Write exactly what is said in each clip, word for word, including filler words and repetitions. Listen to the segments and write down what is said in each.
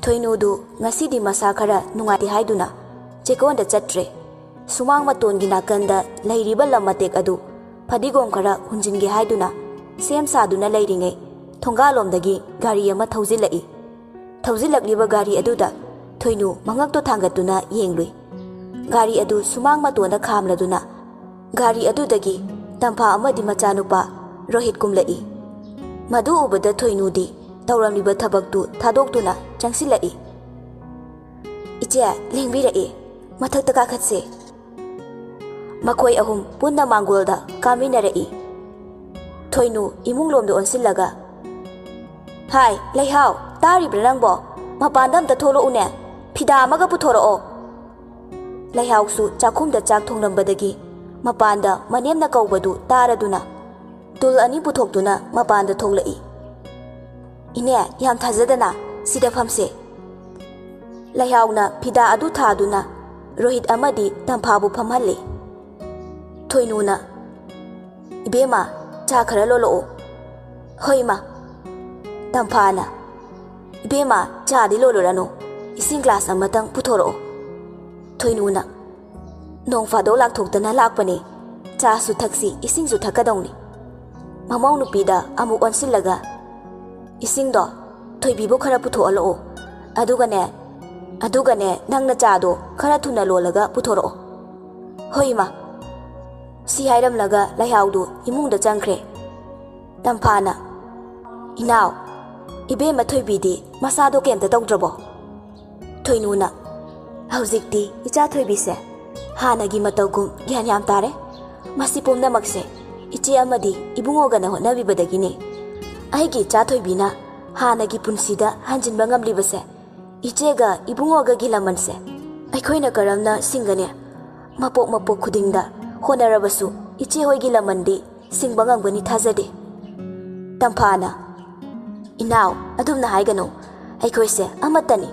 ꯊꯣꯏꯅꯨꯗꯨ ꯉꯁꯤꯗꯤ ꯃꯁꯥ ꯈꯔ ꯅꯨꯡꯉꯥꯏꯇꯦ ꯍꯥꯏꯗꯨꯅ ꯆꯦꯛꯀꯣꯟꯗ ꯆꯠꯇ꯭ꯔꯦ꯫ ꯁꯨꯃꯥꯡ ꯃꯇꯣꯟꯒꯤ ꯅꯥꯀꯟꯗ ꯂꯩꯔꯤꯕ ꯂꯝ ꯃꯇꯦꯛ ꯑꯗꯨ ꯐꯗꯤꯒꯣꯝ ꯈꯔ ꯍꯨꯟꯖꯤꯟꯒꯦ ꯍꯥꯏꯗꯨꯅ ꯁꯦꯝ ꯁꯥꯗꯨꯅ ꯂꯩꯔꯤꯉꯩ, ꯊꯣꯡꯒꯥꯜꯂꯣꯝꯗꯒꯤ ꯒꯥꯔꯤ ꯑꯃ ꯊꯧꯖꯤꯜꯂꯛꯏ꯫ ꯊꯧꯖꯤꯜꯂꯛꯂꯤꯕ ꯒꯥꯔꯤ ꯑꯗꯨꯗ ꯊꯣꯏꯅꯨ ꯃꯉꯛꯇꯣ ꯊꯥꯡꯒꯠꯇꯨꯅ ꯌꯦꯡꯂꯨꯏ꯫ ꯒꯥꯔꯤ ꯑꯗꯨ ꯁꯨꯃꯥꯡ ꯃꯇꯣꯟꯗ ꯈꯥꯝꯂꯗꯨꯅ ꯒꯥꯔꯤ ꯑꯗꯨꯗꯒꯤ ꯇꯝꯐꯥ ꯑꯃꯗꯤ ꯃꯆꯥꯅꯨꯄꯥ ꯔꯣꯍꯤꯠ ꯀꯨꯝꯂꯛꯏ꯫ ꯃꯗꯨ ꯎꯕꯗ ꯊꯣꯏꯅꯨꯗꯤ ꯇꯧꯔꯝꯂꯤꯕ ꯊꯕꯛꯇꯨ ꯊꯥꯗꯣꯛꯇꯨꯅ ꯆꯪꯁꯤꯜꯂꯛꯏ꯫ "ꯏꯆꯦ, ꯂꯦꯡꯕꯤꯔꯛꯑꯦ, ꯃꯊꯛꯇ ꯀꯥꯈꯠꯁꯦ꯫" ꯃꯈꯣꯏ ꯑꯍꯨꯝ ꯄꯨꯟꯅ ꯃꯥꯡꯒꯣꯜꯗ ꯀꯥꯃꯤꯟꯅꯔꯛꯏ꯫ ꯊꯣꯏꯅꯨ ꯏꯃꯨꯡꯂꯣꯝꯗ ꯑꯣꯟꯁꯤꯜꯂꯒ, "ꯍꯥꯏ, ꯂꯩꯍꯥꯎ, ꯇꯥꯔꯤꯕ꯭ꯔꯥ ꯅꯪꯕꯣ? ꯃꯄꯥꯟꯗ ꯑꯝꯇ ꯊꯣꯛꯂꯛꯎꯅꯦ꯫ ꯐꯤꯗꯥ ꯑꯃꯒ ꯄꯨꯊꯣꯔꯛꯑꯣ꯫" ꯂꯩꯍꯥꯎꯁꯨ ꯆꯥꯛꯈꯨꯝꯗ ꯆꯥꯛ ꯊꯣꯡꯂꯝꯕꯗꯒꯤ ꯃꯄꯥꯟꯗ ꯃꯅꯦꯝꯅ ꯀꯧꯕꯗꯨ ꯇꯥꯔꯗꯨꯅ ꯇꯨꯜ ꯑꯅꯤ ꯄꯨꯊꯣꯛꯇꯨꯅ ꯃꯄꯥꯟꯗ ꯊꯣꯛꯂꯛꯏ꯫ "ꯏꯅꯦ, ꯌꯥꯝ ꯊꯥꯖꯗꯅ ꯁꯤꯗ ꯐꯝꯁꯦ꯫" ꯂꯩꯍꯥꯎꯅ ꯐꯤꯗꯥ ꯑꯗꯨ ꯊꯥꯗꯨꯅ ꯔꯣꯍꯤꯠ ꯑꯃꯗꯤ ꯇꯝꯐꯥꯕꯨ ꯐꯝꯍꯜꯂꯤ꯫ ꯊꯣꯏꯅꯨꯅ, "ꯏꯕꯦꯝꯃ, ꯆꯥ ꯈꯔ ꯂꯣꯜꯂꯛꯑꯣ꯫" "ꯍꯣꯏ, ꯏꯃꯥ꯫" ꯇꯝꯐꯥꯅ, "ꯏꯕꯦꯝꯃ, ꯆꯥꯗꯤ ꯂꯣꯜꯂꯨꯔꯅꯨ, ꯏꯁꯤꯡ ꯒ꯭ꯂꯥꯁ ꯑꯃꯇꯪ ꯄꯨꯊꯣꯔꯛꯑꯣ꯫" ꯊꯣꯏꯅꯨꯅ, "ꯅꯣꯡ ꯐꯥꯗꯣꯛ ꯂꯥꯛꯊꯣꯛꯇꯅ ꯂꯥꯛꯄꯅꯦ, ꯆꯥꯁꯨ ꯊꯛꯁꯤ, ꯏꯁꯤꯡꯁꯨ ꯊꯛꯀꯗꯧꯅꯤ꯫" ꯃꯃꯧ ꯅꯨꯄꯤꯗ ꯑꯃꯨꯛ ꯑꯣꯟꯁꯤꯜꯂꯒ, "ꯏꯁꯤꯡꯗꯣ ꯊꯣꯏꯕꯤꯕꯨ ꯈꯔ ꯄꯨꯊꯣꯛꯍꯜꯂꯛꯑꯣ, ꯑꯗꯨꯒꯅꯦ, ꯑꯗꯨꯒꯅꯦ, ꯅꯪꯅ ꯆꯥꯗꯣ ꯈꯔ ꯊꯨꯅ ꯂꯣꯜꯂꯒ ꯄꯨꯊꯣꯔꯛꯑꯣ꯫" "ꯍꯣꯏ, ꯏꯃꯥ꯫" ꯁꯤ ꯍꯥꯏꯔꯝꯂꯒ ꯂꯩꯍꯥꯎꯗꯨ ꯏꯃꯨꯡꯗ ꯆꯪꯈ꯭ꯔꯦ꯫ ꯇꯝꯐꯥꯅ, "ꯏꯅꯥꯎ, ꯏꯕꯦꯝꯃ ꯊꯣꯏꯕꯤꯗꯤ ꯃꯁꯥꯗꯣ ꯀꯩꯝꯇ ꯇꯧꯗ꯭ꯔꯕꯣ?" ꯊꯣꯏꯅꯨꯅ, "ꯍꯧꯖꯤꯛꯇꯤ ꯏꯆꯥ ꯊꯣꯏꯕꯤꯁꯦ ꯍꯥꯟꯅꯒꯤ ꯃꯇꯧꯒꯨꯝ ꯒ꯭ꯌꯥꯟ ꯌꯥꯝ ꯇꯥꯔꯦ꯫ ꯃꯁꯤ ꯄꯨꯝꯅꯃꯛꯁꯦ ꯏꯆꯦ ꯑꯃꯗꯤ ꯏꯕꯨꯡꯉꯣꯒꯅ ꯍꯣꯠꯅꯕꯤꯕꯗꯒꯤꯅꯤ꯫ ꯑꯩꯒꯤ ꯏꯆꯥ ꯊꯣꯏꯕꯤꯅ ꯍꯥꯟꯅꯒꯤ ꯄꯨꯟꯁꯤꯗ ꯍꯟꯖꯤꯟꯕ ꯉꯝꯂꯤꯕꯁꯦ ꯏꯆꯦꯒ ꯏꯕꯨꯡꯉꯣꯒꯒꯤ ꯂꯃꯟꯁꯦ ꯑꯩꯈꯣꯏꯅ ꯀꯔꯝꯅ ꯁꯤꯡꯒꯅꯤ? ꯃꯄꯣꯛ ꯃꯄꯣꯛ ꯈꯨꯗꯤꯡꯗ ꯍꯣꯠꯅꯔꯕꯁꯨ ꯏꯆꯦ ꯍꯣꯏꯒꯤ ꯂꯃꯟꯗꯤ ꯁꯤꯡꯕ ꯉꯝꯒꯅꯤ ꯊꯥꯖꯗꯦ꯫" ꯇꯝꯐꯥꯅ, "ꯏꯅꯥꯎ, ꯑꯗꯨꯝꯅ ꯍꯥꯏꯒꯅꯨ꯫ ꯑꯩꯈꯣꯏꯁꯦ ꯑꯃꯠꯇꯅꯤ꯫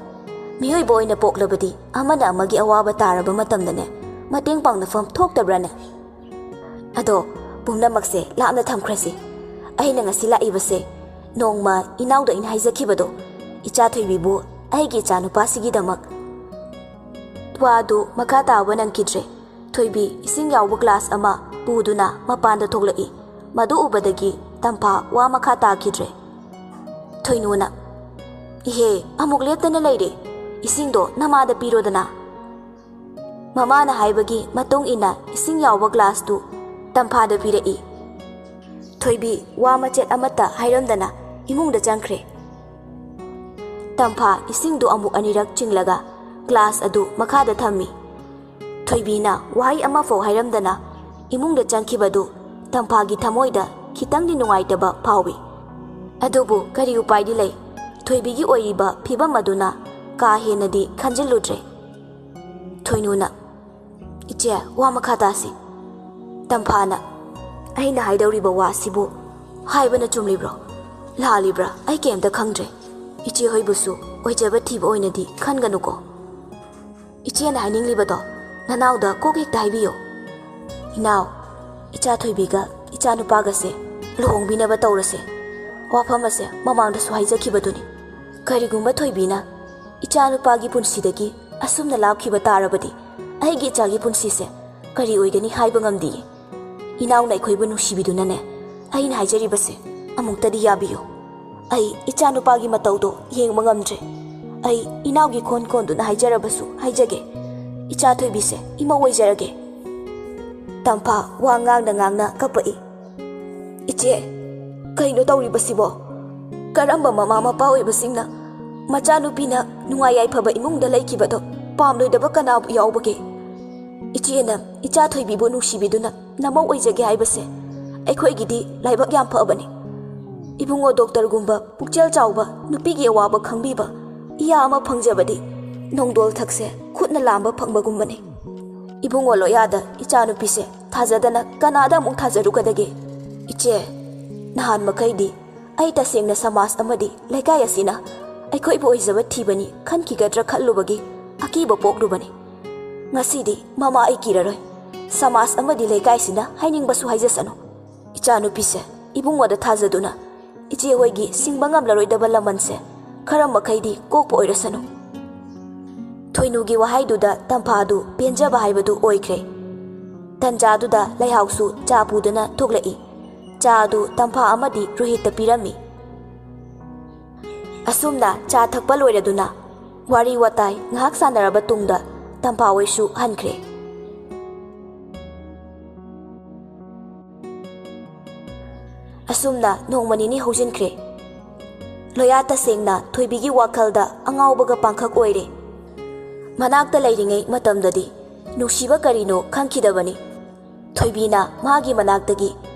ꯃꯤꯑꯣꯏꯕ ꯑꯣꯏꯅ ꯄꯣꯛꯂꯕꯗꯤ ꯑꯃꯅ ꯑꯃꯒꯤ ꯑꯋꯥꯕ ꯇꯥꯔꯕ ꯃꯇꯝꯗꯅꯦ ꯃꯇꯦꯡ ꯄꯥꯡꯅꯐꯝ ꯊꯣꯛꯇꯕ꯭ꯔꯥꯅꯦ? ꯑꯗꯣ ꯄꯨꯝꯅꯃꯛꯁꯦ ꯂꯥꯞꯅ ꯊꯝꯈ꯭ꯔꯁꯤ꯫ ꯑꯩꯅ ꯉꯁꯤ ꯂꯥꯛꯏꯕꯁꯦ ꯅꯣꯡꯃ ꯏꯅꯥꯎꯗ ꯑꯩꯅ ꯍꯥꯏꯖꯈꯤꯕꯗꯣ, ꯏꯆꯥ ꯊꯣꯏꯕꯤꯕꯨ ꯑꯩꯒꯤ ꯏꯆꯥꯅꯨꯄꯥꯁꯤꯒꯤꯗꯃꯛ꯫ ꯋꯥꯗꯨ ꯃꯈꯥ ꯇꯥꯕ ꯅꯪꯈꯤꯗ꯭ꯔꯦ꯫ ꯊꯣꯏꯕꯤ ꯏꯁꯤꯡ ꯌꯥꯎꯕ ꯒ꯭ꯂꯥꯁ ꯑꯃ ꯄꯨꯗꯨꯅ ꯃꯄꯥꯟꯗ ꯊꯣꯛꯂꯛꯏ꯫ ꯃꯗꯨ ꯎꯕꯗꯒꯤ ꯇꯝꯐꯥ ꯋꯥ ꯃꯈꯥ ꯇꯥꯈꯤꯗ꯭ꯔꯦ꯫ ꯊꯣꯏꯅꯨꯅ, "ꯏꯍꯦ, ꯑꯃꯨꯛ ꯂꯦꯞꯇꯅ ꯂꯩꯔꯦ꯫ ꯏꯁꯤꯡꯗꯣ ꯅꯃꯥꯗ ꯄꯤꯔꯣꯗꯅ꯫" ꯃꯃꯥꯅ ꯍꯥꯏꯕꯒꯤ ꯃꯇꯨꯡ ꯏꯟꯅ ꯏꯁꯤꯡ ꯌꯥꯎꯕ ꯒ꯭ꯂꯥꯁꯇꯨ ꯇꯝꯐꯥꯗ ꯄꯤꯔꯛꯏ꯫ ꯊꯣꯏꯕꯤ ꯋꯥ ꯃꯆꯦꯠ ꯑꯃꯠꯇ ꯍꯥꯏꯔꯝꯗꯅ ꯏꯃꯨꯡꯗ ꯆꯪꯈ꯭ꯔꯦ꯫ ꯇꯝꯐꯥ ꯏꯁꯤꯡꯗꯨ ꯑꯃꯨꯛ ꯑꯅꯤꯔꯛ ꯆꯤꯡꯂꯒ ꯒ꯭ꯂꯥꯁ ꯑꯗꯨ ꯃꯈꯥꯗ ꯊꯝꯃꯤ꯫ ꯊꯣꯏꯕꯤꯅ ꯋꯥꯍꯩ ꯑꯃꯐꯥꯎ ꯍꯥꯏꯔꯝꯗꯅ ꯏꯃꯨꯡꯗ ꯆꯪꯈꯤꯕꯗꯨ ꯇꯝꯐꯥꯒꯤ ꯊꯃꯣꯏꯗ ꯈꯤꯇꯪꯗꯤ ꯅꯨꯡꯉꯥꯏꯇꯕ ꯐꯥꯎꯏ꯫ ꯑꯗꯨꯕꯨ ꯀꯔꯤ ꯎꯄꯥꯏꯗꯤ ꯂꯩ? ꯊꯣꯏꯕꯤꯒꯤ ꯑꯣꯏꯔꯤꯕ ꯐꯤꯕꯝ ꯑꯗꯨꯅ ꯀꯥ ꯍꯦꯟꯅꯗꯤ ꯈꯟꯖꯤꯜꯂꯨꯗ꯭ꯔꯦ꯫ ꯊꯣꯏꯅꯨꯅ, "ꯏꯆꯦ, ꯋꯥ ꯃꯈꯥ ꯇꯥꯁꯤ꯫" ꯇꯝꯐꯥꯅ, "ꯑꯩꯅ ꯍꯥꯏꯗꯧꯔꯤꯕ ꯋꯥꯁꯤꯕꯨ ꯍꯥꯏꯕꯅ ꯆꯨꯝꯂꯤꯕ꯭ꯔꯣ, ꯂꯥꯜꯂꯤꯕ꯭ꯔꯥ, ꯑꯩ ꯀꯩꯝꯇ ꯈꯪꯗ꯭ꯔꯦ꯫ ꯏꯆꯦ ꯍꯣꯏꯕꯨꯁꯨ ꯑꯣꯏꯖꯕ ꯊꯤꯕ ꯑꯣꯏꯅꯗꯤ ꯈꯟꯒꯅꯨꯀꯣ꯫ ꯏꯆꯦꯅ ꯍꯥꯏꯅꯤꯡꯂꯤꯕꯗꯣ ꯅꯅꯥꯎꯗ ꯀꯣꯛ ꯍꯦꯛꯇ ꯍꯥꯏꯕꯤꯌꯣ꯫" "ꯏꯅꯥꯎ, ꯏꯆꯥ ꯊꯣꯏꯕꯤꯒ ꯏꯆꯥ ꯅꯨꯄꯥꯒꯁꯦ ꯂꯨꯍꯣꯡꯕꯤꯅꯕ ꯇꯧꯔꯁꯦ꯫ ꯋꯥꯐꯝ ꯑꯁꯦ ꯃꯃꯥꯡꯗꯁꯨ ꯍꯥꯏꯖꯈꯤꯕꯗꯨꯅꯤ꯫ ꯀꯔꯤꯒꯨꯝꯕ ꯊꯣꯏꯕꯤꯅ ꯏꯆꯥ ꯅꯨꯄꯥꯒꯤ ꯄꯨꯟꯁꯤꯗꯒꯤ ꯑꯁꯨꯝꯅ ꯂꯥꯞꯈꯤꯕ ꯇꯥꯔꯕꯗꯤ ꯑꯩꯒꯤ ꯏꯆꯥꯒꯤ ꯄꯨꯟꯁꯤꯁꯦ ꯀꯔꯤ ꯑꯣꯏꯒꯅꯤ ꯍꯥꯏꯕ ꯉꯝꯗꯤꯌꯦ꯫ ꯏꯅꯥꯎꯅ ꯑꯩꯈꯣꯏꯕꯨ ꯅꯨꯡꯁꯤꯕꯤꯗꯨꯅꯅꯦ, ꯑꯩꯅ ꯍꯥꯏꯖꯔꯤꯕꯁꯦ ꯑꯃꯨꯛꯇꯗꯤ ꯌꯥꯕꯤꯌꯨ꯫ ꯑꯩ ꯏꯆꯥ ꯅꯨꯄꯥꯒꯤ ꯃꯇꯧꯗꯣ ꯌꯦꯡꯕ ꯉꯝꯗ꯭ꯔꯦ꯫ ꯑꯩ ꯏꯅꯥꯎꯒꯤ ꯈꯣꯟ ꯀꯣꯟꯗꯨꯅ ꯍꯥꯏꯖꯔꯕꯁꯨ ꯍꯥꯏꯖꯒꯦ, ꯏꯆꯥ ꯊꯣꯏꯕꯤꯁꯦ ꯏꯃꯧ ꯑꯣꯏꯖꯔꯒꯦ꯫" ꯇꯝꯐꯥ ꯋꯥ ꯉꯥꯡꯅ ꯉꯥꯡꯅ ꯀꯞꯄꯛꯏ꯫ "ꯏꯆꯦ, ꯀꯩꯅꯣ ꯇꯧꯔꯤꯕꯁꯤꯕꯣ? ꯀꯔꯝꯕ ꯃꯃꯥ ꯃꯄꯥ ꯑꯣꯏꯕꯁꯤꯡꯅ ꯃꯆꯥꯅꯨꯄꯤꯅ ꯅꯨꯡꯉꯥꯏ ꯌꯥꯏꯐꯕ ꯏꯃꯨꯡꯗ ꯂꯩꯈꯤꯕꯗꯣ ꯄꯥꯝꯂꯣꯏꯗꯕ ꯀꯅꯥꯕꯨ ꯌꯥꯎꯕꯒꯦ? ꯏꯆꯦꯅ ꯏꯆꯥ ꯊꯣꯏꯕꯤꯕꯨ ꯅꯨꯡꯁꯤꯕꯤꯗꯨꯅ ꯅꯃꯧ ꯑꯣꯏꯖꯒꯦ ꯍꯥꯏꯕꯁꯦ ꯑꯩꯈꯣꯏꯒꯤꯗꯤ ꯂꯥꯏꯕꯛ ꯌꯥꯝ ꯐꯕꯅꯤ꯫ ꯏꯕꯨꯡꯉꯣ ꯗꯣꯛꯇꯔꯒꯨꯝꯕ ꯄꯨꯛꯆꯦꯜ ꯆꯥꯎꯕ, ꯅꯨꯄꯤꯒꯤ ꯑꯋꯥꯕ ꯈꯪꯕꯤꯕ ꯏꯌꯥ ꯑꯃ ꯐꯪꯖꯕꯗꯤ ꯅꯣꯡꯗꯣꯜ ꯊꯛꯁꯦ ꯈꯨꯠꯅ ꯂꯥꯝꯕ ꯐꯪꯕꯒꯨꯝꯕꯅꯤ꯫ ꯏꯕꯨꯡꯉꯣ ꯂꯣꯌꯥꯗ ꯏꯆꯥꯅꯨꯄꯤꯁꯦ ꯊꯥꯖꯗꯅ ꯀꯅꯥꯗ ꯑꯃꯨꯛ ꯊꯥꯖꯔꯨꯒꯗꯒꯦ? ꯏꯆꯦ, ꯅꯍꯥꯟ ꯃꯈꯩꯗꯤ ꯑꯩ ꯇꯁꯦꯡꯅ ꯁꯃꯥꯖ ꯑꯃꯗꯤ ꯂꯩꯀꯥꯏ ꯑꯁꯤꯅ ꯑꯩꯈꯣꯏꯕꯨ ꯑꯣꯏꯖꯕ ꯊꯤꯕꯅꯤ ꯈꯟꯈꯤꯒꯗ꯭ꯔꯥ ꯈꯜꯂꯨꯕꯒꯤ ꯑꯀꯤꯕ ꯄꯣꯛꯂꯨꯕꯅꯤ꯫ ꯉꯁꯤꯗꯤ ꯃꯃꯥ ꯑꯩ ꯀꯤꯔꯔꯣꯏ꯫ ꯁꯃꯥꯖ ꯑꯃꯗꯤ ꯂꯩꯀꯥꯏꯁꯤꯅ ꯍꯥꯏꯅꯤꯡꯕꯁꯨ ꯍꯥꯏꯖꯁꯅꯨ꯫ ꯏꯆꯥꯅꯨꯄꯤꯁꯦ ꯏꯕꯨꯡꯉꯣꯗ ꯊꯥꯖꯗꯨꯅ ꯏꯆꯦ ꯍꯣꯏꯒꯤ ꯁꯤꯡꯕ ꯉꯝꯂꯔꯣꯏꯗꯕ ꯂꯃꯟꯁꯦ ꯈꯔ ꯃꯈꯩꯗꯤ ꯀꯣꯛꯄ ꯑꯣꯏꯔꯁꯅꯨ꯫ ꯊꯣꯏꯅꯨꯒꯤ ꯋꯥꯍꯩꯗꯨꯗ ꯇꯝꯐꯥꯗꯨ ꯄꯦꯟꯖꯕ ꯍꯥꯏꯕꯗꯨ ꯑꯣꯏꯈ꯭ꯔꯦ꯫ ꯇꯟꯖꯥꯗꯨꯗ ꯂꯩꯍꯥꯎꯁꯨ ꯆꯥ ꯄꯨꯗꯨꯅ ꯊꯣꯛꯂꯛꯏ꯫ ꯆꯥ ꯑꯗꯨ ꯇꯝꯐꯥ ꯑꯃꯗꯤ ꯔꯣꯍꯤꯠꯇ ꯄꯤꯔꯝꯃꯤ꯫ ꯑꯁꯨꯝꯅ ꯆꯥ ꯊꯛꯄ ꯂꯣꯏꯔꯗꯨꯅ ꯋꯥꯔꯤ ꯋꯥꯇꯥꯏ ꯉꯥꯏꯍꯥꯛ ꯁꯥꯟꯅꯔꯕ ꯇꯨꯡꯗ ꯇꯝꯐꯥ ꯍꯣꯏꯁꯨ ꯍꯟꯈ꯭ꯔꯦ꯫ ꯑꯁꯨꯝꯅ ꯅꯣꯡꯃ ꯅꯤꯅꯤ ꯍꯧꯖꯤꯟꯈ꯭ꯔꯦ꯫ ꯂꯣꯌꯥ ꯇꯁꯦꯡꯅ ꯊꯣꯏꯕꯤꯒꯤ ꯋꯥꯈꯜꯗ ꯑꯉꯥꯎꯕꯒ ꯄꯥꯡꯈꯛ ꯑꯣꯏꯔꯦ꯫ ꯃꯅꯥꯛꯇ ꯂꯩꯔꯤꯉꯩ ꯃꯇꯝꯗꯗꯤ ꯅꯨꯡꯁꯤꯕ ꯀꯔꯤꯅꯣ ꯈꯪꯈꯤꯗꯕꯅꯤ꯫ ꯊꯣꯏꯕꯤꯅ ꯃꯥꯒꯤ ꯃꯅꯥꯛꯇꯒꯤ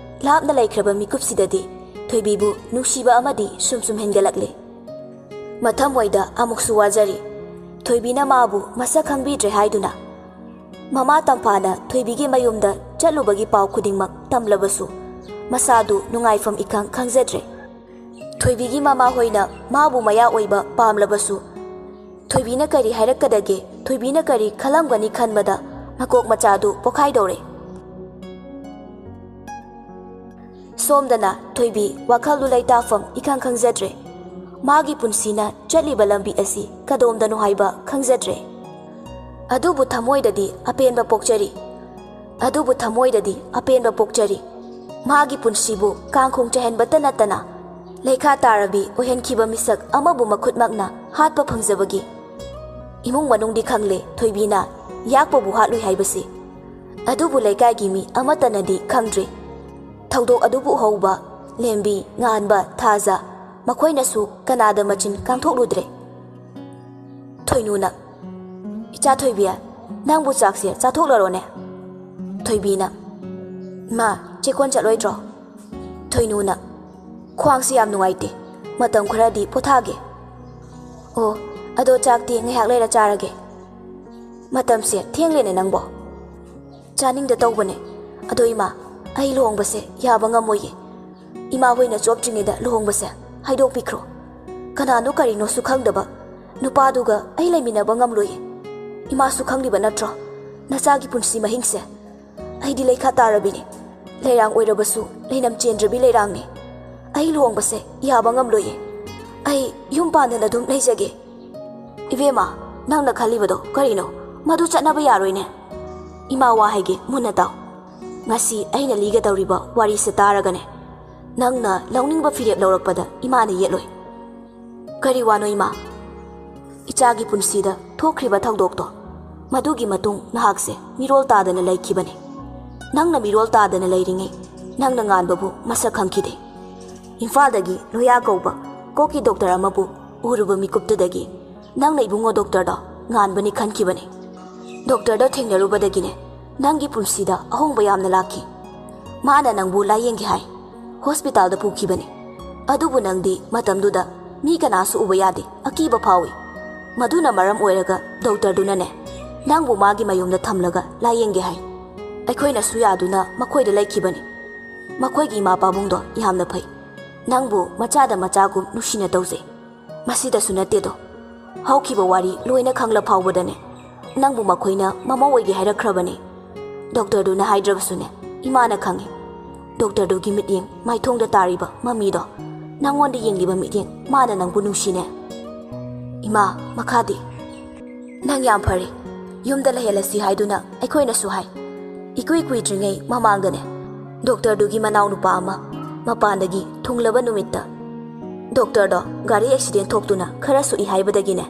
ꯂꯥꯞꯅ ꯂꯩꯈ꯭ꯔꯕ ꯃꯤꯀꯨꯞꯁꯤꯗꯗꯤ ꯊꯣꯏꯕꯤꯕꯨ ꯅꯨꯡꯁꯤꯕ ꯑꯃꯗꯤ ꯁꯨꯝ ꯁꯨꯝ ꯍꯦꯟꯒꯠꯂꯛꯂꯦ꯫ ꯃꯊꯃꯣꯏꯗ ꯑꯃꯨꯛꯁꯨ ꯋꯥꯖꯔꯤ꯫ ꯊꯣꯏꯕꯤꯅ ꯃꯥꯕꯨ ꯃꯁꯛ ꯈꯪꯕꯤꯗ꯭ꯔꯦ ꯍꯥꯏꯗꯨꯅ ꯃꯃꯥ ꯇꯝꯐꯥꯅ ꯊꯣꯏꯕꯤꯒꯤ ꯃꯌꯨꯝꯗ ꯆꯠꯂꯨꯕꯒꯤ ꯄꯥꯎ ꯈꯨꯗꯤꯡꯃꯛ ꯇꯝꯂꯕꯁꯨ ꯃꯁꯥꯗꯨ ꯅꯨꯡꯉꯥꯏꯐꯝ ꯏꯈꯪ ꯈꯪꯖꯗ꯭ꯔꯦ꯫ ꯊꯣꯏꯕꯤꯒꯤ ꯃꯃꯥ ꯍꯣꯏꯅ ꯃꯥꯕꯨ ꯃꯌꯥ ꯑꯣꯏꯕ ꯄꯥꯝꯂꯕꯁꯨ ꯊꯣꯏꯕꯤꯅ ꯀꯔꯤ ꯍꯥꯏꯔꯛꯀꯗꯒꯦ, ꯊꯣꯏꯕꯤꯅ ꯀꯔꯤ ꯈꯜꯂꯝꯒꯅꯤ ꯈꯟꯕꯗ ꯃꯀꯣꯛ ꯃꯆꯥꯗꯨ ꯄꯣꯈꯥꯏꯗꯧꯔꯦ꯫ ꯁꯣꯝꯗꯅ ꯊꯣꯏꯕꯤ ꯋꯥꯈꯜꯗꯨ ꯂꯩꯇꯥꯐꯝ ꯏꯈꯪ ꯈꯪꯖꯗ꯭ꯔꯦ꯫ ꯃꯥꯒꯤ ꯄꯨꯟꯁꯤꯅ ꯆꯠꯂꯤꯕ ꯂꯝꯕꯤ ꯑꯁꯤ ꯀꯗꯣꯝꯗꯅꯣ ꯍꯥꯏꯕ ꯈꯪꯖꯗ꯭ꯔꯦ꯫ ꯑꯗꯨꯕꯨ ꯊꯃꯣꯏꯗꯗꯤ ꯑꯄꯦꯟꯕ ꯄꯣꯛꯆꯔꯤ꯫ ꯑꯗꯨꯕꯨ ꯊꯃꯣꯏꯗꯗꯤ ꯑꯄꯦꯟꯕ ꯄꯣꯛꯆꯔꯤ꯫ ꯃꯥꯒꯤ ꯄꯨꯟꯁꯤꯕꯨ ꯀꯥꯡꯈꯣꯡ ꯆꯥꯏꯍꯟꯕꯇ ꯅꯠꯇꯅ ꯂꯩꯈꯥ ꯇꯥꯔꯕꯤ ꯑꯣꯏꯍꯟꯈꯤꯕ ꯃꯤꯁꯛ ꯑꯃꯕꯨ ꯃꯈꯨꯠꯃꯛꯅ ꯍꯥꯠꯄ ꯐꯪꯖꯕꯒꯤ꯫ ꯏꯃꯨꯡ ꯃꯅꯨꯡꯗꯤ ꯈꯪꯂꯦ ꯊꯣꯏꯕꯤꯅ ꯌꯥꯛꯄꯕꯨ ꯍꯥꯠꯂꯨꯏ ꯍꯥꯏꯕꯁꯤ꯫ ꯑꯗꯨꯕꯨ ꯂꯩꯀꯥꯏꯒꯤ ꯃꯤ ꯑꯃꯠꯇꯅꯗꯤ ꯈꯪꯗ꯭ꯔꯤ꯫ ꯊꯧꯗꯣꯛ ꯑꯗꯨꯕꯨ ꯎꯍꯧꯕ ꯂꯦꯝꯕꯤ, ꯉꯥꯟꯕ, ꯊꯥꯖ, ꯃꯈꯣꯏꯅꯁꯨ ꯀꯅꯥꯗ ꯃꯆꯤꯟ ꯀꯥꯡꯊꯣꯛꯂꯨꯗ꯭ꯔꯦ꯫ ꯊꯣꯏꯅꯨꯅ, "ꯏꯆꯥ ꯊꯣꯏꯕꯤ, ꯅꯪꯕꯨ ꯆꯥꯛꯁꯦ ꯆꯥꯊꯣꯛꯂꯔꯣꯅꯦ?" ꯊꯣꯏꯕꯤꯅ, "ꯏꯃꯥ, ꯆꯦꯛꯀꯣꯟ ꯆꯠꯂꯣꯏꯗ꯭ꯔꯣ?" ꯊꯣꯏꯅꯨꯅ, "ꯈ꯭ꯋꯥꯡꯁꯤ ꯌꯥꯝ ꯅꯨꯡꯉꯥꯏꯇꯦ, ꯃꯇꯝ ꯈꯔꯗꯤ ꯄꯣꯊꯥꯒꯦ꯫ ꯑꯣ, ꯑꯗꯣ ꯆꯥꯛꯇꯤ ꯉꯥꯏꯍꯥꯛ ꯂꯩꯔ ꯆꯥꯔꯒꯦ꯫ ꯃꯇꯝꯁꯦ ꯊꯦꯡꯂꯦꯅꯦ ꯅꯪꯕꯣ?" "ꯆꯥꯅꯤꯡꯗ ꯇꯧꯕꯅꯦ꯫ ꯑꯗꯣ ꯏꯃꯥ, ꯑꯩ ꯂꯨꯍꯣꯡꯕꯁꯦ ꯌꯥꯕ ꯉꯝꯃꯣꯏꯌꯦ꯫ ꯏꯃꯥ ꯍꯣꯏꯅ ꯆꯣꯞꯇ꯭ꯔꯤꯉꯩꯗ ꯂꯨꯍꯣꯡꯕꯁꯦ ꯍꯥꯏꯗꯣꯛꯄꯤꯈ꯭ꯔꯣ꯫ ꯀꯅꯥꯅꯣ ꯀꯔꯤꯅꯣꯁꯨ ꯈꯪꯗꯕ ꯅꯨꯄꯥꯗꯨꯒ ꯑꯩ ꯂꯩꯃꯤꯟꯅꯕ ꯉꯝꯂꯣꯏꯌꯦ꯫ ꯏꯃꯥꯁꯨ ꯈꯪꯂꯤꯕ ꯅꯠꯇ꯭ꯔꯣ ꯅꯆꯥꯒꯤ ꯄꯨꯟꯁꯤ ꯃꯍꯤꯡꯁꯦ? ꯑꯩꯗꯤ ꯂꯩꯈꯥ ꯇꯥꯔꯕꯤꯅꯦ꯫ ꯂꯩꯔꯥꯡ ꯑꯣꯏꯔꯕꯁꯨ ꯂꯩꯅꯝ ꯆꯦꯟꯗ꯭ꯔꯕꯤ ꯂꯩꯔꯥꯡꯅꯦ꯫ ꯑꯩ ꯂꯨꯍꯣꯡꯕꯁꯦ ꯌꯥꯕ ꯉꯝꯂꯣꯏꯌꯦ꯫ ꯑꯩ ꯌꯨꯝ ꯄꯥꯟꯗꯅ ꯑꯗꯨꯝ ꯂꯩꯖꯒꯦ꯫ ꯏꯕꯦꯝꯃ, ꯅꯪꯅ ꯈꯜꯂꯤꯕꯗꯣ ꯀꯔꯤꯅꯣ? ꯃꯗꯨ ꯆꯠꯅꯕ ꯌꯥꯔꯣꯏꯅꯦ꯫ ꯏꯃꯥ ꯋꯥ ꯍꯥꯏꯒꯦ, ꯃꯨꯟꯅ ꯇꯥꯎ꯫ ꯉꯁꯤ ꯑꯩꯅ ꯂꯤꯒꯗꯧꯔꯤꯕ ꯋꯥꯔꯤꯁꯦ ꯇꯥꯔꯒꯅꯦ, ꯅꯪꯅ ꯂꯧꯅꯤꯡꯕ ꯐꯤꯔꯦꯞ ꯂꯧꯔꯛꯄꯗ ꯏꯃꯥꯅ ꯌꯦꯠꯂꯣꯏ꯫ ꯀꯔꯤ ꯋꯥꯅꯣ, ꯏꯃꯥ? ꯏꯆꯥꯒꯤ ꯄꯨꯟꯁꯤꯗ ꯊꯣꯛꯈ꯭ꯔꯤꯕ ꯊꯧꯗꯣꯛꯇꯣ, ꯃꯗꯨꯒꯤ ꯃꯇꯨꯡ ꯅꯍꯥꯛꯁꯦ ꯃꯤꯔꯣꯜ ꯇꯥꯗꯅ ꯂꯩꯈꯤꯕꯅꯤ꯫ ꯅꯪꯅ ꯃꯤꯔꯣꯜ ꯇꯥꯗꯅ ꯂꯩꯔꯤꯉꯩ, ꯅꯪꯅ ꯉꯥꯟꯕꯕꯨ ꯃꯁꯛ ꯈꯪꯈꯤꯗꯦ꯫ ꯏꯝꯐꯥꯜꯗꯒꯤ ꯂꯣꯌꯥ ꯀꯧꯕ ꯀꯣꯛꯀꯤ ꯗꯣꯛꯇꯔ ꯑꯃꯕꯨ ꯎꯔꯨꯕ ꯃꯤꯀꯨꯞꯇꯨꯗꯒꯤ ꯅꯪꯅ ꯏꯕꯨꯡꯉꯣ ꯗꯣꯛꯇꯔꯗꯣ ꯉꯥꯟꯕꯅꯤ ꯈꯟꯈꯤꯕꯅꯤ꯫ ꯗꯣꯛꯇꯔꯗꯣ ꯊꯦꯡꯅꯔꯨꯕꯗꯒꯤꯅꯦ, ꯅꯪꯒꯤ ꯄꯨꯟꯁꯤꯗ ꯑꯍꯣꯡꯕ ꯌꯥꯝꯅ ꯂꯥꯛꯈꯤ꯫ ꯃꯥꯅ ꯅꯪꯕꯨ ꯂꯥꯌꯦꯡꯒꯦ ꯍꯥꯏ꯫ ꯍꯣꯁꯄꯤꯇꯥꯜꯗ ꯄꯨꯈꯤꯕꯅꯤ꯫ ꯑꯗꯨꯕꯨ ꯅꯪꯗꯤ ꯃꯇꯝꯗꯨꯗ ꯃꯤ ꯀꯅꯥꯁꯨ ꯎꯕ ꯌꯥꯗꯦ, ꯑꯀꯤꯕ ꯐꯥꯎꯏ꯫ ꯃꯗꯨꯅ ꯃꯔꯝ ꯑꯣꯏꯔꯒ ꯗꯣꯛꯇꯔꯗꯨꯅꯅꯦ, ꯅꯪꯕꯨ ꯃꯥꯒꯤ ꯃꯌꯨꯝꯗ ꯊꯝꯂꯒ ꯂꯥꯌꯦꯡꯒꯦ ꯍꯥꯏ꯫ ꯑꯩꯈꯣꯏꯅꯁꯨ ꯌꯥꯗꯨꯅ ꯃꯈꯣꯏꯗ ꯂꯩꯈꯤꯕꯅꯤ꯫ ꯃꯈꯣꯏꯒꯤ ꯏꯃꯥ ꯄꯥꯕꯨꯡꯗꯣ ꯌꯥꯝꯅ ꯐꯩ꯫ ꯅꯪꯕꯨ ꯃꯆꯥꯗ ꯃꯆꯥꯒꯨꯝ ꯅꯨꯡꯁꯤꯅ ꯇꯧꯖꯩ꯫ ꯃꯁꯤꯗꯁꯨ ꯅꯠꯇꯦꯗꯣ, ꯍꯧꯈꯤꯕ ꯋꯥꯔꯤ ꯂꯣꯏꯅ ꯈꯪꯂ ꯐꯥꯎꯕꯗꯅꯦ, ꯅꯪꯕꯨ ꯃꯈꯣꯏꯅ ꯃꯃꯧ ꯑꯣꯏꯒꯦ ꯍꯥꯏꯔꯛꯈ꯭ꯔꯕꯅꯦ꯫ ꯗꯣꯛꯇꯔꯗꯨꯅ ꯍꯥꯏꯗ꯭ꯔꯕꯁꯨꯅꯦ, ꯏꯃꯥꯅ ꯈꯪꯉꯤ꯫ ꯗꯣꯛꯇꯔꯗꯨꯒꯤ ꯃꯤꯠꯌꯦꯡ ꯃꯥꯏꯊꯣꯡꯗ ꯇꯥꯔꯤꯕ ꯃꯃꯤꯗꯣ, ꯅꯪꯉꯣꯟꯗ ꯌꯦꯡꯂꯤꯕ ꯃꯤꯠꯌꯦꯡ, ꯃꯥꯅ ꯅꯪꯕꯨ ꯅꯨꯡꯁꯤꯅꯦ꯫ ꯏꯃꯥ, ꯃꯈꯥꯗꯤ? ꯅꯪ ꯌꯥꯝ ꯐꯔꯦ꯫ ꯌꯨꯝꯗ ꯂꯩꯍꯜꯂꯁꯤ ꯍꯥꯏꯗꯨꯅ ꯑꯩꯈꯣꯏꯅꯁꯨ ꯍꯥꯏ꯫ ꯏꯀꯨꯏ ꯀꯨꯏꯗ꯭ꯔꯤꯉꯩ ꯃꯃꯥꯡꯗꯅꯦ, ꯗꯣꯛꯇꯔꯗꯨꯒꯤ ꯃꯅꯥꯎꯅꯨꯄꯥ ꯑꯃ ꯃꯄꯥꯟꯗꯒꯤ ꯊꯨꯡꯂꯕ ꯅꯨꯃꯤꯠꯇ, ꯗꯣꯛꯇꯔꯗꯣ ꯒꯥꯔꯤ ꯑꯦꯛꯁꯤꯗꯦꯟ ꯊꯣꯛꯇꯨꯅ ꯈꯔ ꯁꯣꯛꯏ ꯍꯥꯏꯕꯗꯒꯤꯅꯦ,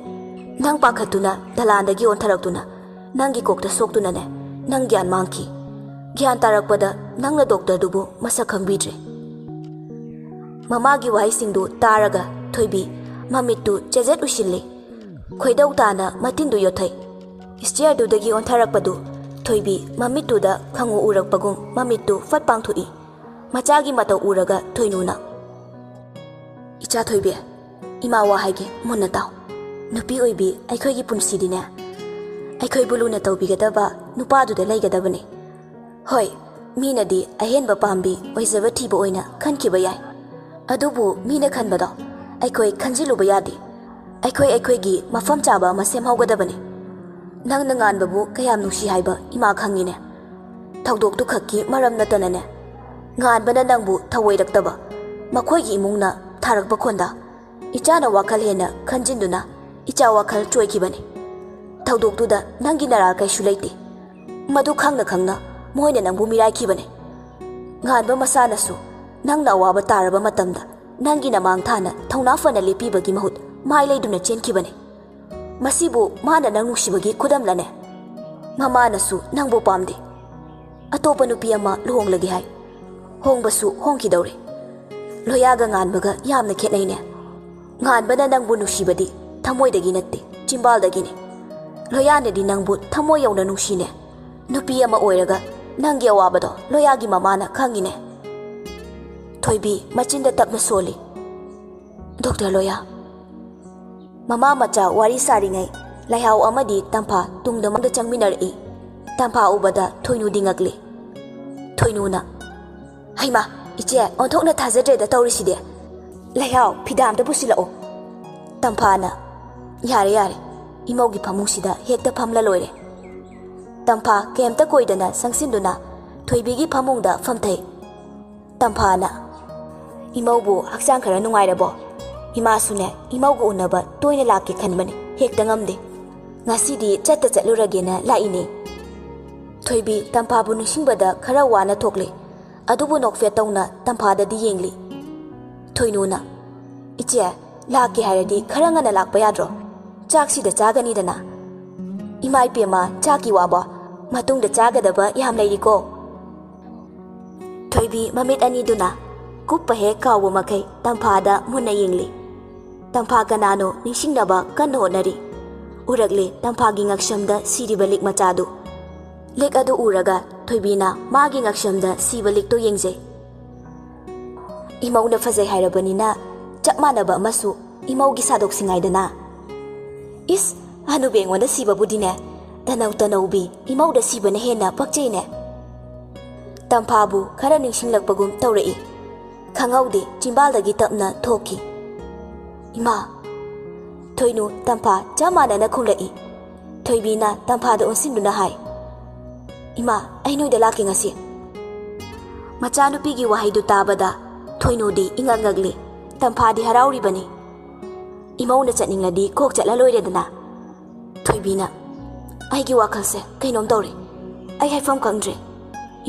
ꯅꯪ ꯄꯥꯈꯠꯇꯨꯅ ꯗꯂꯥꯟꯗꯒꯤ ꯑꯣꯟꯊꯔꯛꯇꯨꯅ ꯅꯪꯒꯤ ꯀꯣꯛꯇ ꯁꯣꯛꯇꯨꯅꯅꯦ, ꯅꯪ ꯒ꯭ꯌꯥꯟ ꯃꯥꯡꯈꯤ꯫ ꯒ꯭ꯌꯥꯟ ꯇꯥꯔꯛꯄꯗ ꯅꯪꯅ ꯗꯣꯛꯇꯔꯗꯨꯕꯨ ꯃꯁꯛ ꯈꯪꯕꯤꯗ꯭ꯔꯦ꯫ ꯃꯃꯥꯒꯤ ꯋꯥꯍꯩꯁꯤꯡꯗꯨ ꯇꯥꯔꯒ ꯊꯣꯏꯕꯤ ꯃꯃꯤꯠꯇꯨ ꯆꯦꯖꯦꯠ ꯎꯏꯁꯤꯜꯂꯤ꯫ ꯈꯣꯏꯗꯧ ꯇꯥꯅ ꯃꯇꯤꯟꯗꯨ ꯌꯣꯠꯊꯩ꯫ ꯁ꯭ꯇꯤꯌꯔꯗꯨꯗꯒꯤ ꯑꯣꯟꯊꯔꯛꯄꯗꯨ ꯊꯣꯏꯕꯤ ꯃꯃꯤꯠꯇꯨꯗ ꯈꯪꯎ ꯎꯔꯛꯄꯒꯨꯝ ꯃꯃꯤꯠꯇꯨ ꯐꯠ ꯄꯥꯡꯊꯣꯛꯏ꯫ ꯃꯆꯥꯒꯤ ꯃꯇꯧ ꯎꯔꯒ ꯊꯣꯏꯅꯨꯅ, "ꯏꯆꯥ ꯊꯣꯏꯕꯤ, ꯏꯃꯥ ꯋꯥ ꯍꯥꯏꯒꯦ, ꯃꯨꯟꯅ ꯇꯥꯎ꯫ ꯅꯨꯄꯤ ꯑꯣꯏꯕꯤ ꯑꯩꯈꯣꯏꯒꯤ ꯄꯨꯟꯁꯤꯗꯤꯅꯦ, ꯑꯩꯈꯣꯏꯕꯨ ꯂꯨꯅ ꯇꯧꯕꯤꯒꯗꯕ ꯅꯨꯄꯥꯗꯨꯗ ꯂꯩꯒꯗꯕꯅꯤ꯫ ꯍꯣꯏ, ꯃꯤꯅꯗꯤ ꯑꯍꯦꯟꯕ ꯄꯥꯝꯕꯤ ꯑꯣꯏꯖꯕ ꯊꯤꯕ ꯑꯣꯏꯅ ꯈꯟꯈꯤꯕ ꯌꯥꯏ꯫ ꯑꯗꯨꯕꯨ ꯃꯤꯅ ꯈꯟꯕꯗꯣ ꯑꯩꯈꯣꯏ ꯈꯟꯖꯤꯜꯂꯨꯕ ꯌꯥꯗꯦ꯫ ꯑꯩꯈꯣꯏ ꯑꯩꯈꯣꯏꯒꯤ ꯃꯐꯝ ꯆꯥꯕ ꯑꯃ ꯁꯦꯝꯍꯧꯒꯗꯕꯅꯤ꯫ ꯅꯪꯅ ꯉꯥꯟꯕꯕꯨ ꯀꯌꯥꯝ ꯅꯨꯡꯁꯤ ꯍꯥꯏꯕ ꯏꯃꯥ ꯈꯪꯉꯤꯅꯦ꯫ ꯊꯧꯗꯣꯛꯇꯨ ꯈꯛꯀꯤ ꯃꯔꯝ ꯅꯠꯇꯅꯅꯦ, ꯉꯥꯟꯕꯅ ꯅꯪꯕꯨ ꯊꯧꯑꯣꯏꯔꯛꯇꯕ, ꯃꯈꯣꯏꯒꯤ ꯏꯃꯨꯡꯅ ꯊꯥꯔꯛꯄ ꯈꯣꯟꯗꯥ, ꯏꯆꯥꯅ ꯋꯥꯈꯜ ꯍꯦꯟꯅ ꯈꯟꯖꯤꯟꯗꯨꯅ ꯏꯆꯥ ꯋꯥꯈꯜ ꯆꯣꯏꯈꯤꯕꯅꯤ꯫ ꯊꯧꯗꯣꯛꯇꯨꯗ ꯅꯪꯒꯤ ꯅꯔꯥꯜ ꯀꯩꯁꯨ ꯂꯩꯇꯦ꯫ ꯃꯗꯨ ꯈꯪꯅ ꯈꯪꯅ ꯃꯣꯏꯅ ꯅꯪꯕꯨ ꯃꯤꯔꯥꯏꯈꯤꯕꯅꯤ꯫ ꯉꯥꯟꯕ ꯃꯁꯥꯅꯁꯨ ꯅꯪꯅ ꯑꯋꯥꯕ ꯇꯥꯔꯕ ꯃꯇꯝꯗ ꯅꯪꯒꯤ ꯅꯃꯥꯡ ꯊꯥꯅ ꯊꯧꯅꯥ ꯐꯅ ꯂꯦꯞꯄꯤꯕꯒꯤ ꯃꯍꯨꯠ ꯃꯥꯏ ꯂꯩꯗꯨꯅ ꯆꯦꯟꯈꯤꯕꯅꯤ꯫ ꯃꯁꯤꯕꯨ ꯃꯥꯅ ꯅꯪ ꯅꯨꯡꯁꯤꯕꯒꯤ ꯈꯨꯗꯝꯂꯅꯦ? ꯃꯃꯥꯅꯁꯨ ꯅꯪꯕꯨ ꯄꯥꯝꯗꯦ꯫ ꯑꯇꯣꯞꯄ ꯅꯨꯄꯤ ꯑꯃ ꯂꯨꯍꯣꯡꯂꯒꯦ ꯍꯥꯏ꯫ ꯍꯣꯡꯕꯁꯨ ꯍꯣꯡꯈꯤꯗꯧꯔꯦ꯫ ꯂꯣꯌꯥꯒ ꯉꯥꯟꯕꯒ ꯌꯥꯝꯅ ꯈꯦꯠꯅꯩꯅꯦ꯫ ꯉꯥꯟꯕꯅ ꯅꯪꯕꯨ ꯅꯨꯡꯁꯤꯕꯗꯤ ꯊꯃꯣꯏꯗꯒꯤ ꯅꯠꯇꯦ, ꯆꯤꯝꯕꯥꯜꯗꯒꯤꯅꯦ꯫ ꯂꯣꯌꯥꯅꯗꯤ ꯅꯪꯕꯨ ꯊꯃꯣꯏ ꯌꯧꯅ ꯅꯨꯡꯁꯤꯅꯦ꯫ ꯅꯨꯄꯤ ꯑꯃ ꯑꯣꯏꯔꯒ ꯅꯪꯒꯤ ꯑꯋꯥꯕꯗꯣ ꯂꯣꯌꯥꯒꯤ ꯃꯃꯥꯅ ꯈꯪꯉꯤꯅꯦ꯫ ꯊꯣꯏꯕꯤ ꯃꯆꯤꯟꯗ ꯇꯞꯅ ꯁꯣꯜꯂꯤ꯫ "ꯗꯣꯛꯇꯔ ꯂꯣꯌꯥ꯫" ꯃꯃꯥ ꯃꯆꯥ ꯋꯥꯔꯤ ꯁꯥꯔꯤꯉꯩ ꯂꯩꯍꯥꯎ ꯑꯃꯗꯤ ꯇꯝꯐꯥ ꯇꯨꯡꯗ ꯃꯥꯡꯗ ꯆꯪꯃꯤꯟꯅꯔꯛꯏ꯫ ꯇꯝꯐꯥ ꯎꯕꯗ ꯊꯣꯏꯅꯨꯗꯤ ꯉꯛꯂꯤ꯫ ꯊꯣꯏꯅꯨꯅ, "ꯍꯩꯃꯥ, ꯏꯆꯦ, ꯑꯣꯟꯊꯣꯛꯅ ꯊꯥꯖꯗ꯭ꯔꯦꯗ ꯇꯧꯔꯤꯁꯤꯗꯤ꯫ ꯂꯩꯍꯥꯎ, ꯐꯤꯗꯥ ꯑꯝꯇ ꯄꯨꯁꯤꯜꯂꯛꯑꯣ꯫" ꯇꯝꯐꯥꯅ, "ꯌꯥꯔꯦ, ꯌꯥꯔꯦ, ꯏꯃꯧꯒꯤ ꯐꯃꯨꯡꯁꯤꯗ ꯍꯦꯛꯇ ꯐꯝꯂ ꯂꯣꯏꯔꯦ꯫" ꯇꯝꯐꯥ ꯀꯩꯝꯇ ꯀꯣꯏꯗꯅ ꯆꯪꯁꯤꯟꯗꯨꯅ ꯊꯣꯏꯕꯤꯒꯤ ꯐꯃꯨꯡꯗ ꯐꯝꯊꯩ꯫ ꯇꯝꯐꯥꯅ, "ꯏꯃꯧꯕꯨ ꯍꯛꯆꯥꯡ ꯈꯔ ꯅꯨꯡꯉꯥꯏꯔꯕꯣ? ꯏꯃꯥꯁꯨꯅꯦ, ꯏꯃꯧꯒ ꯎꯅꯕ ꯇꯣꯏꯅ ꯂꯥꯛꯀꯦ ꯈꯟꯕꯅꯦ, ꯍꯦꯛꯇ ꯉꯝꯗꯦ꯫ ꯉꯁꯤꯗꯤ ꯆꯠꯇ ꯆꯠꯂꯨꯔꯒꯦꯅ ꯂꯥꯛꯏꯅꯦ꯫" ꯊꯣꯏꯕꯤ ꯇꯝꯐꯥꯕꯨ ꯅꯤꯡꯁꯤꯡꯕꯗ ꯈꯔ ꯋꯥꯅ ꯊꯣꯛꯂꯦ꯫ ꯑꯗꯨꯕꯨ ꯅꯣꯛꯐꯦꯠ ꯇꯧꯅ ꯇꯝꯐꯥꯗꯗꯤ ꯌꯦꯡꯂꯤ꯫ ꯊꯣꯏꯅꯨꯅ, "ꯏꯆꯦ, ꯂꯥꯛꯀꯦ ꯍꯥꯏꯔꯗꯤ ꯈꯔ ꯉꯟꯅ ꯂꯥꯛꯄ ꯌꯥꯗ꯭ꯔꯣ? ꯆꯥꯛꯁꯤꯗ ꯆꯥꯒꯅꯤꯗꯅ꯫" "ꯏꯃꯥ ꯏꯄꯦꯝꯃ, ꯆꯥꯛꯀꯤ ꯋꯥꯕꯣ? ꯃꯇꯨꯡꯗ ꯆꯥꯒꯗꯕ ꯌꯥꯝ ꯂꯩꯔꯤꯀꯣ꯫" ꯊꯣꯏꯕꯤ ꯃꯃꯤꯠ ꯑꯅꯤꯗꯨꯅ ꯀꯨꯞꯄ ꯍꯦꯛ ꯀꯥꯎꯕ ꯃꯈꯩ ꯇꯝꯐꯥꯗ ꯃꯨꯟꯅ ꯌꯦꯡꯂꯤ꯫ ꯇꯝꯐꯥ ꯀꯅꯥꯅꯣ ꯅꯤꯡꯁꯤꯡꯅꯕ ꯀꯟꯅ ꯍꯣꯠꯅꯔꯤ꯫ ꯎꯔꯛꯂꯦ ꯇꯝꯐꯥꯒꯤ ꯉꯛꯁꯝꯗ ꯁꯤꯔꯤꯕ ꯂꯤꯛ ꯃꯆꯥꯗꯨ꯫ ꯂꯤꯛ ꯑꯗꯨ ꯎꯔꯒ ꯊꯣꯏꯕꯤꯅ ꯃꯥꯒꯤ ꯉꯛꯁꯝꯗ ꯁꯤꯕ ꯂꯤꯛꯇꯨ ꯌꯦꯡꯖꯩ꯫ "ꯏꯃꯧꯅ ꯐꯖꯩ ꯍꯥꯏꯔꯕꯅꯤꯅ ꯆꯞ ꯃꯥꯟꯅꯕ ꯑꯃꯁꯨ ꯏꯃꯧꯒꯤ ꯁꯥꯗꯣꯛꯁꯤꯉꯥꯏꯗꯅ꯫" "ꯏꯁ, ꯍꯅꯨꯕꯤ ꯑꯩꯉꯣꯟꯗ ꯁꯤꯕꯕꯨꯗꯤꯅꯦ, ꯇꯅꯧ ꯇꯅꯧꯕꯤ ꯏꯃꯧꯗ ꯁꯤꯕꯅ ꯍꯦꯟꯅ ꯄꯛꯆꯩꯅꯦ꯫" ꯇꯝꯐꯥꯕꯨ ꯈꯔ ꯅꯤꯡꯁꯤꯡꯂꯛꯄꯒꯨꯝ ꯇꯧꯔꯛꯏ꯫ ꯈꯪꯍꯧꯗꯦ, ꯆꯤꯝꯕꯥꯜꯗꯒꯤ ꯇꯞꯅ ꯊꯣꯛꯈꯤ, "ꯏꯃꯥ!" ꯊꯣꯏꯅꯨ ꯇꯝꯐꯥ ꯆꯞ ꯃꯥꯟꯅꯅ ꯈꯨꯝꯂꯛꯏ꯫ ꯊꯣꯏꯕꯤꯅ ꯇꯝꯐꯥꯗ ꯑꯣꯟꯁꯤꯟꯗꯨꯅ ꯍꯥꯏ, "ꯏꯃꯥ, ꯑꯩ ꯅꯣꯏꯗ ꯂꯥꯛꯀꯦ ꯉꯁꯤ꯫" ꯃꯆꯥꯅꯨꯄꯤꯒꯤ ꯋꯥꯍꯩꯗꯨ ꯇꯥꯕꯗ ꯊꯣꯏꯅꯨꯗꯤ ꯏꯉꯛ ꯉꯛꯂꯤ꯫ ꯇꯝꯐꯥꯗꯤ ꯍꯔꯥꯎꯔꯤꯕꯅꯤ꯫ ꯏꯃꯧꯅ ꯆꯠꯅꯤꯡꯂꯗꯤ ꯀꯣꯛ ꯆꯠꯂ ꯂꯣꯏꯔꯦꯗꯅ꯫ ꯊꯣꯏꯕꯤꯅ, "ꯑꯩꯒꯤ ꯋꯥꯈꯜꯁꯦ ꯀꯩꯅꯣꯝ ꯇꯧꯔꯦ꯫ ꯑꯩ ꯍꯥꯏꯐꯝ ꯈꯪꯗ꯭ꯔꯦ꯫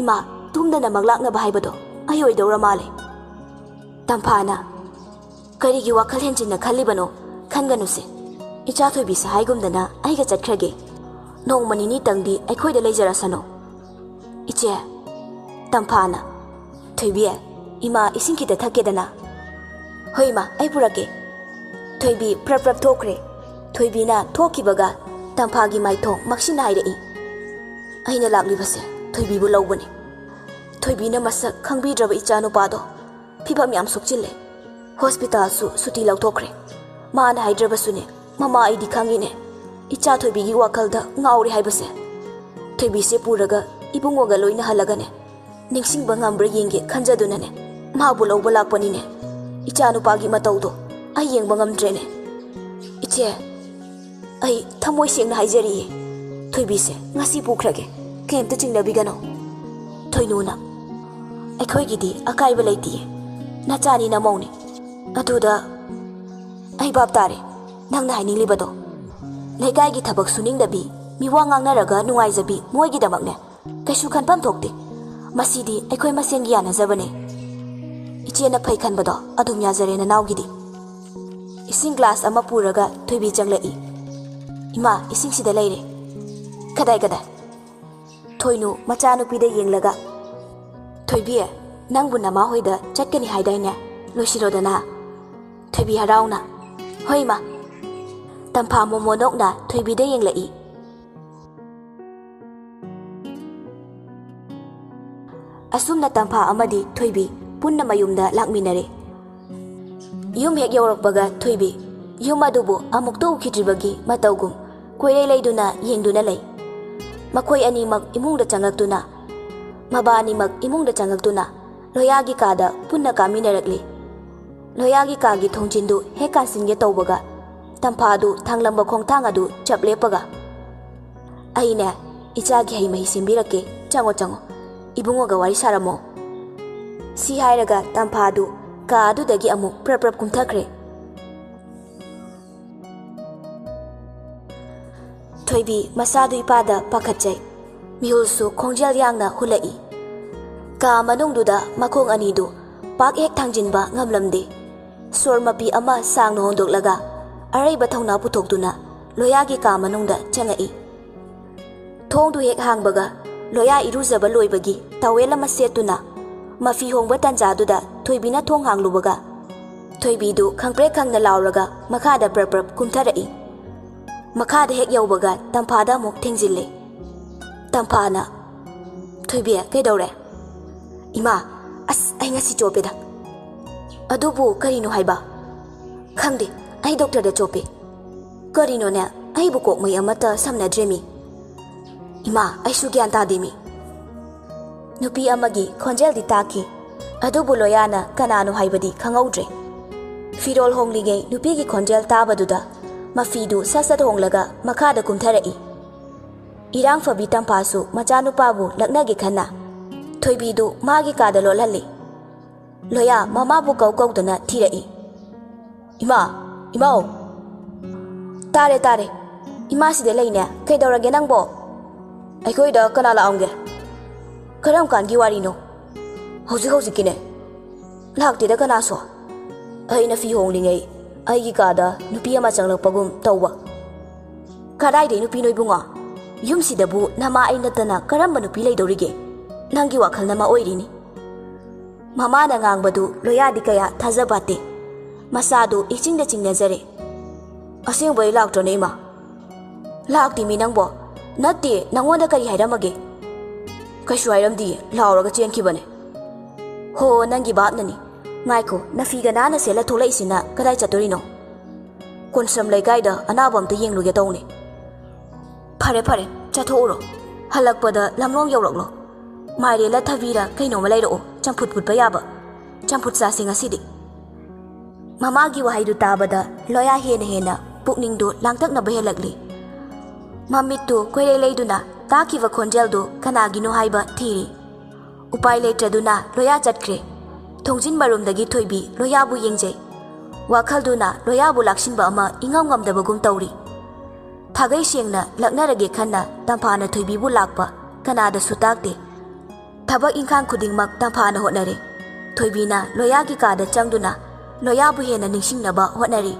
ꯏꯃꯥ, ꯇꯨꯝꯗꯅꯃꯛ ꯂꯥꯛꯅꯕ ꯍꯥꯏꯕꯗꯣ ꯑꯩ ꯑꯣꯏꯗꯧꯔ ꯃꯥꯜꯂꯦ꯫" ꯇꯝꯐꯥꯅ, "ꯀꯔꯤꯒꯤ ꯋꯥꯈꯜ ꯍꯦꯟꯖꯤꯟꯅ ꯈꯜꯂꯤꯕꯅꯣ? ꯈꯟꯒꯅꯨꯁꯦ꯫ ꯏꯆꯥ ꯊꯣꯏꯕꯤꯁꯦ ꯍꯥꯏꯒꯨꯝꯗꯅ ꯑꯩꯒ ꯆꯠꯈ꯭ꯔꯒꯦ꯫ ꯅꯣꯡꯃ ꯅꯤꯅꯤꯇꯪꯗꯤ ꯑꯩꯈꯣꯏꯗ ꯂꯩꯖꯔꯁꯅꯨ꯫" "ꯏꯆꯦ꯫" ꯇꯝꯐꯥꯅ, "ꯊꯣꯏꯕꯤ, ꯏꯃꯥ ꯏꯁꯤꯡ ꯈꯤꯇ ꯊꯛꯀꯦꯗꯅ꯫" "ꯍꯣꯏ ꯏꯃꯥ, ꯑꯩ ꯄꯨꯔꯛꯀꯦ꯫" ꯊꯣꯏꯕꯤ ꯄ꯭ꯔꯞ ꯄ꯭ꯔꯞ ꯊꯣꯛꯈ꯭ꯔꯦ꯫ ꯊꯣꯏꯕꯤꯅ ꯊꯣꯛꯈꯤꯕꯒ ꯇꯝꯐꯥꯒꯤ ꯃꯥꯏꯊꯣꯡ ꯃꯛꯁꯤꯟꯅ ꯍꯥꯏꯔꯛꯏ, "ꯑꯩꯅ ꯂꯥꯛꯂꯤꯕꯁꯦ ꯊꯣꯏꯕꯤꯕꯨ ꯂꯧꯕꯅꯤ꯫" ꯊꯣꯏꯕꯤꯅ ꯃꯁꯛ ꯈꯪꯕꯤꯗ꯭ꯔꯕ ꯏꯆꯥꯅꯨꯄꯥꯗꯣ ꯐꯤꯕꯝ ꯌꯥꯝ ꯁꯣꯛꯆꯤꯜꯂꯦ꯫ ꯍꯣꯁꯄꯤꯇꯥꯜꯁꯨ ꯁꯨꯇꯤ ꯂꯧꯊꯣꯛꯈ꯭ꯔꯦ꯫ ꯃꯥꯅ ꯍꯥꯏꯗ꯭ꯔꯕꯁꯨꯅꯦ, ꯃꯃꯥ ꯑꯩꯗꯤ ꯈꯪꯉꯤꯅꯦ, ꯏꯆꯥ ꯊꯣꯏꯕꯤꯒꯤ ꯋꯥꯈꯜꯗ ꯉꯥꯎꯔꯦ ꯍꯥꯏꯕꯁꯦ꯫ ꯊꯣꯏꯕꯤꯁꯦ ꯄꯨꯔꯒ ꯏꯕꯨꯡꯉꯣꯒ ꯂꯣꯏꯅꯍꯜꯂꯒꯅꯦ, ꯅꯤꯡꯁꯤꯡꯕ ꯉꯝꯕ꯭ꯔꯥ ꯌꯦꯡꯒꯦ ꯈꯟꯖꯗꯨꯅꯅꯦ, ꯃꯥꯕꯨ ꯂꯧꯕ ꯂꯥꯛꯄꯅꯤꯅꯦ꯫ ꯏꯆꯥꯅꯨꯄꯥꯒꯤ ꯃꯇꯧꯗꯣ ꯑꯩ ꯌꯦꯡꯕ ꯉꯝꯗ꯭ꯔꯦꯅꯦ꯫ ꯏꯆꯦ, ꯑꯩ ꯊꯃꯣꯏ ꯁꯦꯡꯅ ꯍꯥꯏꯖꯔꯤꯌꯦ, ꯊꯣꯏꯕꯤꯁꯦ ꯉꯁꯤ ꯄꯨꯈ꯭ꯔꯒꯦ, ꯀꯩꯝꯇ ꯆꯤꯡꯅꯕꯤꯒꯅꯨ꯫" ꯊꯣꯏꯅꯨꯅ, "ꯑꯩꯈꯣꯏꯒꯤꯗꯤ ꯑꯀꯥꯏꯕ ꯂꯩꯇꯤꯌꯦ, ꯅꯆꯥꯅꯤ ꯅꯃꯧꯅꯤ꯫ ꯑꯗꯨꯗ ꯑꯩ ꯚꯥꯞ ꯇꯥꯔꯦ ꯅꯪꯅ ꯍꯥꯏꯅꯤꯡꯂꯤꯕꯗꯣ꯫ ꯂꯩꯀꯥꯏꯒꯤ ꯊꯕꯛ ꯁꯨꯅꯤꯡꯗꯕꯤ, ꯃꯤꯋꯥ ꯉꯥꯡꯅꯔꯒ ꯅꯨꯡꯉꯥꯏꯖꯕꯤ ꯃꯣꯏꯒꯤꯗꯃꯛꯅꯦ ꯀꯩꯁꯨ ꯈꯟꯐꯝ ꯊꯣꯛꯇꯦ꯫ ꯃꯁꯤꯗꯤ ꯑꯩꯈꯣꯏ ꯃꯁꯦꯟꯒꯤ ꯌꯥꯅꯖꯕꯅꯦ꯫ ꯏꯆꯦꯅ ꯐꯩ ꯈꯟꯕꯗꯣ ꯑꯗꯨꯝ ꯌꯥꯖꯔꯦ ꯅꯅꯥꯎꯒꯤꯗꯤ꯫" ꯏꯁꯤꯡ ꯒ꯭ꯂꯥꯁ ꯑꯃ ꯄꯨꯔꯒ ꯊꯣꯏꯕꯤ ꯆꯪꯂꯛꯏ꯫ "ꯏꯃꯥ, ꯏꯁꯤꯡꯁꯤꯗ ꯂꯩꯔꯦ꯫" "ꯀꯗꯥꯏ, ꯀꯗꯥꯏ?" ꯊꯣꯏꯅꯨ ꯃꯆꯥꯅꯨꯄꯤꯗ ꯌꯦꯡꯂꯒ, "ꯊꯣꯏꯕꯤ, ꯅꯪꯕꯨ ꯅꯃꯥ ꯍꯣꯏꯗ ꯆꯠꯀꯅꯤ ꯍꯥꯏꯗꯥꯏꯅꯦ? ꯂꯣꯏꯁꯤꯜꯂꯣꯗꯅ꯫" ꯊꯣꯏꯕꯤ ꯍꯔꯥꯎꯅ, "ꯍꯣꯏ, ꯏꯃꯥ꯫" ꯇꯝꯐꯥ ꯃꯣꯃꯣ ꯅꯣꯛꯅ ꯊꯣꯏꯕꯤꯗ ꯌꯦꯡꯂꯛꯏ꯫ ꯑꯁꯨꯝꯅ ꯇꯝꯐꯥ ꯑꯃꯗꯤ ꯊꯣꯏꯕꯤ ꯄꯨꯟꯅ ꯃꯌꯨꯝꯗ ꯂꯥꯛꯃꯤꯟꯅꯔꯦ꯫ ꯌꯨꯝ ꯍꯦꯛ ꯌꯧꯔꯛꯄꯒ ꯊꯣꯏꯕꯤ ꯌꯨꯝ ꯑꯗꯨꯕꯨ ꯑꯃꯨꯛꯇ ꯎꯈꯤꯗ꯭ꯔꯤꯕꯒꯤ ꯃꯇꯧꯒꯨꯝ ꯀꯣꯏꯔꯩ ꯂꯩꯗꯨꯅ ꯌꯦꯡꯗꯨꯅ ꯂꯩ꯫ ꯃꯈꯣꯏ ꯑꯅꯤꯃꯛ ꯏꯃꯨꯡꯗ ꯆꯪꯉꯛꯇꯨꯅ, ꯃꯕꯥꯅꯤꯃꯛ ꯏꯃꯨꯡꯗ ꯆꯪꯉꯛꯇꯨꯅ ꯂꯣꯌꯥꯒꯤ ꯀꯥꯗ ꯄꯨꯟꯅ ꯀꯥꯃꯤꯟꯅꯔꯛꯂꯤ꯫ ꯂꯣꯌꯥꯒꯤ ꯀꯥꯒꯤ ꯊꯣꯡꯖꯤꯟꯗꯨ ꯍꯦꯛ ꯀꯥꯟꯁꯤꯟꯒꯦ ꯇꯧꯕꯒ ꯇꯝꯐꯥꯗꯨ ꯊꯥꯡꯂꯝꯕ ꯈꯣꯡꯊꯥꯡ ꯑꯗꯨ ꯆꯞ ꯂꯦꯞꯄꯒ, "ꯑꯩꯅꯦ, ꯏꯆꯥꯒꯤ ꯍꯩ ꯃꯍꯤ ꯁꯦꯝꯕꯤꯔꯛꯀꯦ, ꯆꯪꯉꯣ, ꯆꯪꯉꯣ, ꯏꯕꯨꯡꯉꯣꯒ ꯋꯥꯔꯤ ꯁꯥꯔꯝꯃꯣ꯫" ꯁꯤ ꯍꯥꯏꯔꯒ ꯇꯝꯐꯥꯗꯨ ꯀꯥ ꯑꯗꯨꯗꯒꯤ ꯑꯃꯨꯛ ꯄ꯭ꯔꯞ ꯄ꯭ꯔꯞ ꯀꯨꯝꯊꯈ꯭ꯔꯦ꯫ ꯊꯣꯏꯕꯤ ꯃꯁꯥꯗꯨ ꯏꯄꯥꯗ ꯄꯥꯈꯠꯆꯩ꯫ ꯃꯤꯍꯨꯜꯁꯨ ꯈꯣꯡꯖꯦꯜ ꯌꯥꯡꯅ ꯍꯨꯜꯂꯛꯏ꯫ ꯀꯥ ꯃꯅꯨꯡꯗꯨꯗ ꯃꯈꯣꯡ ꯑꯅꯤꯗꯨ ꯄꯥꯛ ꯍꯦꯛ ꯊꯥꯡꯖꯤꯟꯕ ꯉꯝꯂꯝꯗꯦ꯫ ꯁꯣꯔ ꯃꯄꯤ ꯑꯃ ꯁꯥꯡꯅ ꯍꯣꯟꯗꯣꯛꯂꯒ ꯑꯔꯩꯕ ꯊꯧꯅꯥ ꯄꯨꯊꯣꯛꯇꯨꯅ ꯂꯣꯌꯥꯒꯤ ꯀꯥ ꯃꯅꯨꯡꯗ ꯆꯪꯉꯛꯏ꯫ ꯊꯣꯡꯗꯨ ꯍꯦꯛ ꯍꯥꯡꯕꯒ ꯂꯣꯌꯥ ꯏꯔꯨꯖꯕ ꯂꯣꯏꯕꯒꯤ ꯇꯥꯋꯦꯜ ꯑꯃ ꯁꯦꯠꯇꯨꯅ ꯃꯐꯤ ꯍꯣꯡꯕ ꯇꯟꯖꯥꯗꯨꯗ ꯊꯣꯏꯕꯤꯅ ꯊꯣꯡ ꯍꯥꯡꯂꯨꯕꯒ ꯊꯣꯏꯕꯤꯗꯨ ꯈꯪꯄ꯭ꯔꯦꯛ ꯈꯪꯅ ꯂꯥꯎꯔꯒ ꯃꯈꯥꯗ ꯄ꯭ꯔꯞ ꯄ꯭ꯔꯞ ꯀꯨꯝꯊꯔꯛꯏ꯫ ꯃꯈꯥꯗ ꯍꯦꯛ ꯌꯧꯕꯒ ꯇꯝꯐꯥꯗ ꯑꯃꯨꯛ ꯊꯦꯡꯖꯤꯜꯂꯦ꯫ ꯇꯝꯐꯥꯅ, "ꯊꯣꯏꯕꯤ, ꯀꯩꯗꯧꯔꯦ?" "ꯏꯃꯥ, ꯑꯁ, ꯑꯩ ꯉꯁꯤ ꯆꯣꯞꯄꯦꯗ꯫" "ꯑꯗꯨꯕꯨ ꯀꯔꯤꯅꯣ ꯍꯥꯏꯕ?" "ꯈꯪꯗꯦ, ꯑꯩ ꯗꯣꯛꯇꯔꯗ ꯆꯣꯞꯄꯦ꯫" "ꯀꯔꯤꯅꯣꯅꯦ, ꯑꯩꯕꯨ ꯀꯣꯛꯃꯩ ꯑꯃꯠꯇ ꯁꯝꯅꯗ꯭ꯔꯦꯃꯤ꯫" "ꯏꯃꯥ, ꯑꯩꯁꯨ ꯒ꯭ꯌꯥꯟ ꯇꯥꯗꯦꯃꯤ꯫" ꯅꯨꯄꯤ ꯑꯃꯒꯤ ꯈꯣꯟꯖꯦꯜꯗꯤ ꯇꯥꯈꯤ, ꯑꯗꯨꯕꯨ ꯂꯣꯌꯥꯅ ꯀꯅꯥꯅꯣ ꯍꯥꯏꯕꯗꯤ ꯈꯪꯍꯧꯗ꯭ꯔꯦ꯫ ꯐꯤꯔꯣꯜ ꯍꯣꯡꯂꯤꯉꯩ ꯅꯨꯄꯤꯒꯤ ꯈꯣꯟꯖꯦꯜ ꯇꯥꯕꯗꯨꯗ ꯃꯐꯤꯗꯨ ꯁꯠ ꯁꯠ ꯍꯣꯡꯂꯒ ꯃꯈꯥꯗ ꯀꯨꯝꯊꯔꯛꯏ꯫ ꯏꯔꯥꯡ ꯐꯕꯤ ꯇꯝꯐꯥꯁꯨ ꯃꯆꯥꯅꯨꯄꯥꯕꯨ ꯂꯛꯅꯒꯦ ꯈꯟꯅ ꯊꯣꯏꯕꯤꯗꯨ ꯃꯥꯒꯤ ꯀꯥꯗ ꯂꯣꯠꯍꯜꯂꯤ꯫ ꯂꯣꯌꯥ ꯃꯃꯥꯕꯨ ꯀꯧ ꯀꯧꯗꯨꯅ ꯊꯤꯔꯛꯏ꯫ "ꯏꯃꯥ, ꯏꯃꯥꯎ!" "ꯇꯥꯔꯦ, ꯇꯥꯔꯦ꯫ ꯏꯃꯥ ꯁꯤꯗ ꯂꯩꯅꯦ꯫ ꯀꯩꯗꯧꯔꯒꯦ ꯅꯪꯕꯣ?" "ꯑꯩꯈꯣꯏꯗ ꯀꯅꯥ ꯂꯥꯛꯑꯝꯒꯦ?" "ꯀꯔꯝ ꯀꯥꯟꯒꯤ ꯋꯥꯔꯤꯅꯣ?" "ꯍꯧꯖꯤꯛ ꯍꯧꯖꯤꯛꯀꯤꯅꯦ꯫" "ꯂꯥꯛꯇꯦꯗ ꯀꯅꯥꯁꯨ꯫ ꯑꯩꯅ ꯐꯤ ꯍꯣꯡꯂꯤꯉꯩ ꯑꯩꯒꯤ ꯀꯥꯗ ꯅꯨꯄꯤ ꯑꯃ ꯆꯪꯂꯛꯄꯒꯨꯝ ꯇꯧꯕ꯫" "ꯀꯗꯥꯏꯗꯩ ꯅꯨꯄꯤꯅꯣ ꯏꯕꯨꯡꯉꯣ? ꯌꯨꯝꯁꯤꯗꯕꯨ ꯅꯃꯥ ꯑꯩ ꯅꯠꯇꯅ ꯀꯔꯝꯕ ꯅꯨꯄꯤ ꯂꯩꯗꯧꯔꯤꯒꯦ? ꯅꯪꯒꯤ ꯋꯥꯈꯜꯅ ꯑꯃ ꯑꯣꯏꯔꯤꯅꯤ꯫" ꯃꯃꯥꯅ ꯉꯥꯡꯕꯗꯨ ꯂꯣꯌꯥꯗꯤ ꯀꯌꯥ ꯊꯥꯖꯕꯥꯠꯇꯦ꯫ ꯃꯁꯥꯗꯨ ꯏꯆꯤꯡꯗ ꯆꯤꯡꯅꯖꯔꯦ꯫ "ꯑꯁꯦꯡꯕꯩ ꯂꯥꯛꯇ꯭ꯔꯣꯅꯦ ꯏꯃꯥ?" "ꯂꯥꯛꯇꯦꯃꯤ ꯅꯪꯕꯣ꯫ ꯅꯠꯇꯦ, ꯅꯪꯉꯣꯟꯗ ꯀꯔꯤ ꯍꯥꯏꯔꯝꯃꯒꯦ?" "ꯀꯩꯁꯨ ꯍꯥꯏꯔꯝꯗꯤꯌꯦ, ꯂꯥꯎꯔꯒ ꯆꯦꯟꯈꯤꯕꯅꯦ꯫" "ꯍꯣ, ꯅꯪꯒꯤ ꯚꯥꯞꯅꯅꯤ꯫ ꯉꯥꯏꯈꯣ, ꯅꯐꯤꯒ ꯅꯥꯟꯅ ꯁꯦꯠꯂ ꯊꯣꯛꯂꯛꯏꯁꯤꯅ ꯀꯗꯥꯏ ꯆꯠꯇꯣꯔꯤꯅꯣ?" "ꯀꯣꯟꯁꯝ ꯂꯩꯀꯥꯏꯗ ꯑꯅꯥꯕ ꯑꯝꯇ ꯌꯦꯡꯂꯨꯒꯦ ꯇꯧꯅꯦ꯫" "ꯐꯔꯦ, ꯐꯔꯦ, ꯆꯠꯊꯣꯛꯎꯔꯣ꯫ ꯍꯜꯂꯛꯄꯗ ꯂꯝꯂꯣꯡ ꯌꯧꯔꯛꯂꯣ꯫ ꯃꯥꯏꯔꯦꯜꯂ ꯊꯕꯤꯔ ꯀꯩꯅꯣꯝꯃ ꯂꯩꯔꯛꯑꯣ, ꯆꯝꯐꯨꯠ ꯐꯨꯠꯄ ꯌꯥꯕ꯫ ꯆꯝꯐꯨꯠ ꯆꯥꯁꯦ ꯉꯁꯤꯗꯤ꯫" ꯃꯃꯥꯒꯤ ꯋꯥꯍꯩꯗꯨ ꯇꯥꯕꯗ ꯂꯣꯌꯥ ꯍꯦꯟꯅ ꯍꯦꯟꯅ ꯄꯨꯛꯅꯤꯡꯗꯨ ꯂꯥꯡꯇꯛꯅꯕ ꯍꯦꯜꯂꯛꯂꯤ꯫ ꯃꯃꯤꯠꯇꯨ ꯀꯣꯏꯂꯩ ꯂꯩꯗꯨꯅ ꯇꯥꯈꯤꯕ ꯈꯣꯟꯖꯦꯜꯗꯨ ꯀꯅꯥꯒꯤꯅꯣ ꯍꯥꯏꯕ ꯊꯤꯔꯤ꯫ ꯎꯄꯥꯏ ꯂꯩꯇ꯭ꯔꯗꯨꯅ ꯂꯣꯌꯥ ꯆꯠꯈ꯭ꯔꯦ꯫ ꯊꯣꯡꯖꯤꯟ ꯃꯔꯨꯝꯗꯒꯤ ꯊꯣꯏꯕꯤ ꯂꯣꯌꯥꯕꯨ ꯌꯦꯡꯖꯩ꯫ ꯋꯥꯈꯜꯗꯨꯅ ꯂꯣꯌꯥꯕꯨ ꯂꯥꯛꯁꯤꯟꯕ ꯑꯃ ꯏꯉꯝ ꯉꯝꯗꯕꯒꯨꯝ ꯇꯧꯔꯤ꯫ ꯊꯥꯒꯩ ꯁꯦꯡꯅ ꯂꯛꯅꯔꯒꯦ ꯈꯟꯅ ꯇꯝꯐꯥꯅ ꯊꯣꯏꯕꯤꯕꯨ ꯂꯥꯛꯄ ꯀꯅꯥꯗꯁꯨ ꯇꯥꯛꯇꯦ꯫ ꯊꯕꯛ ꯏꯪꯈꯥꯡ ꯈꯨꯗꯤꯡꯃꯛ ꯇꯝꯐꯥꯅ ꯍꯣꯠꯅꯔꯦ꯫ ꯊꯣꯏꯕꯤꯅ ꯂꯣꯌꯥꯒꯤ ꯀꯥꯗ ꯆꯪꯗꯨꯅ ꯂꯣꯌꯥꯕꯨ ꯍꯦꯟꯅ ꯅꯤꯡꯁꯤꯡꯅꯕ ꯍꯣꯠꯅꯔꯤ꯫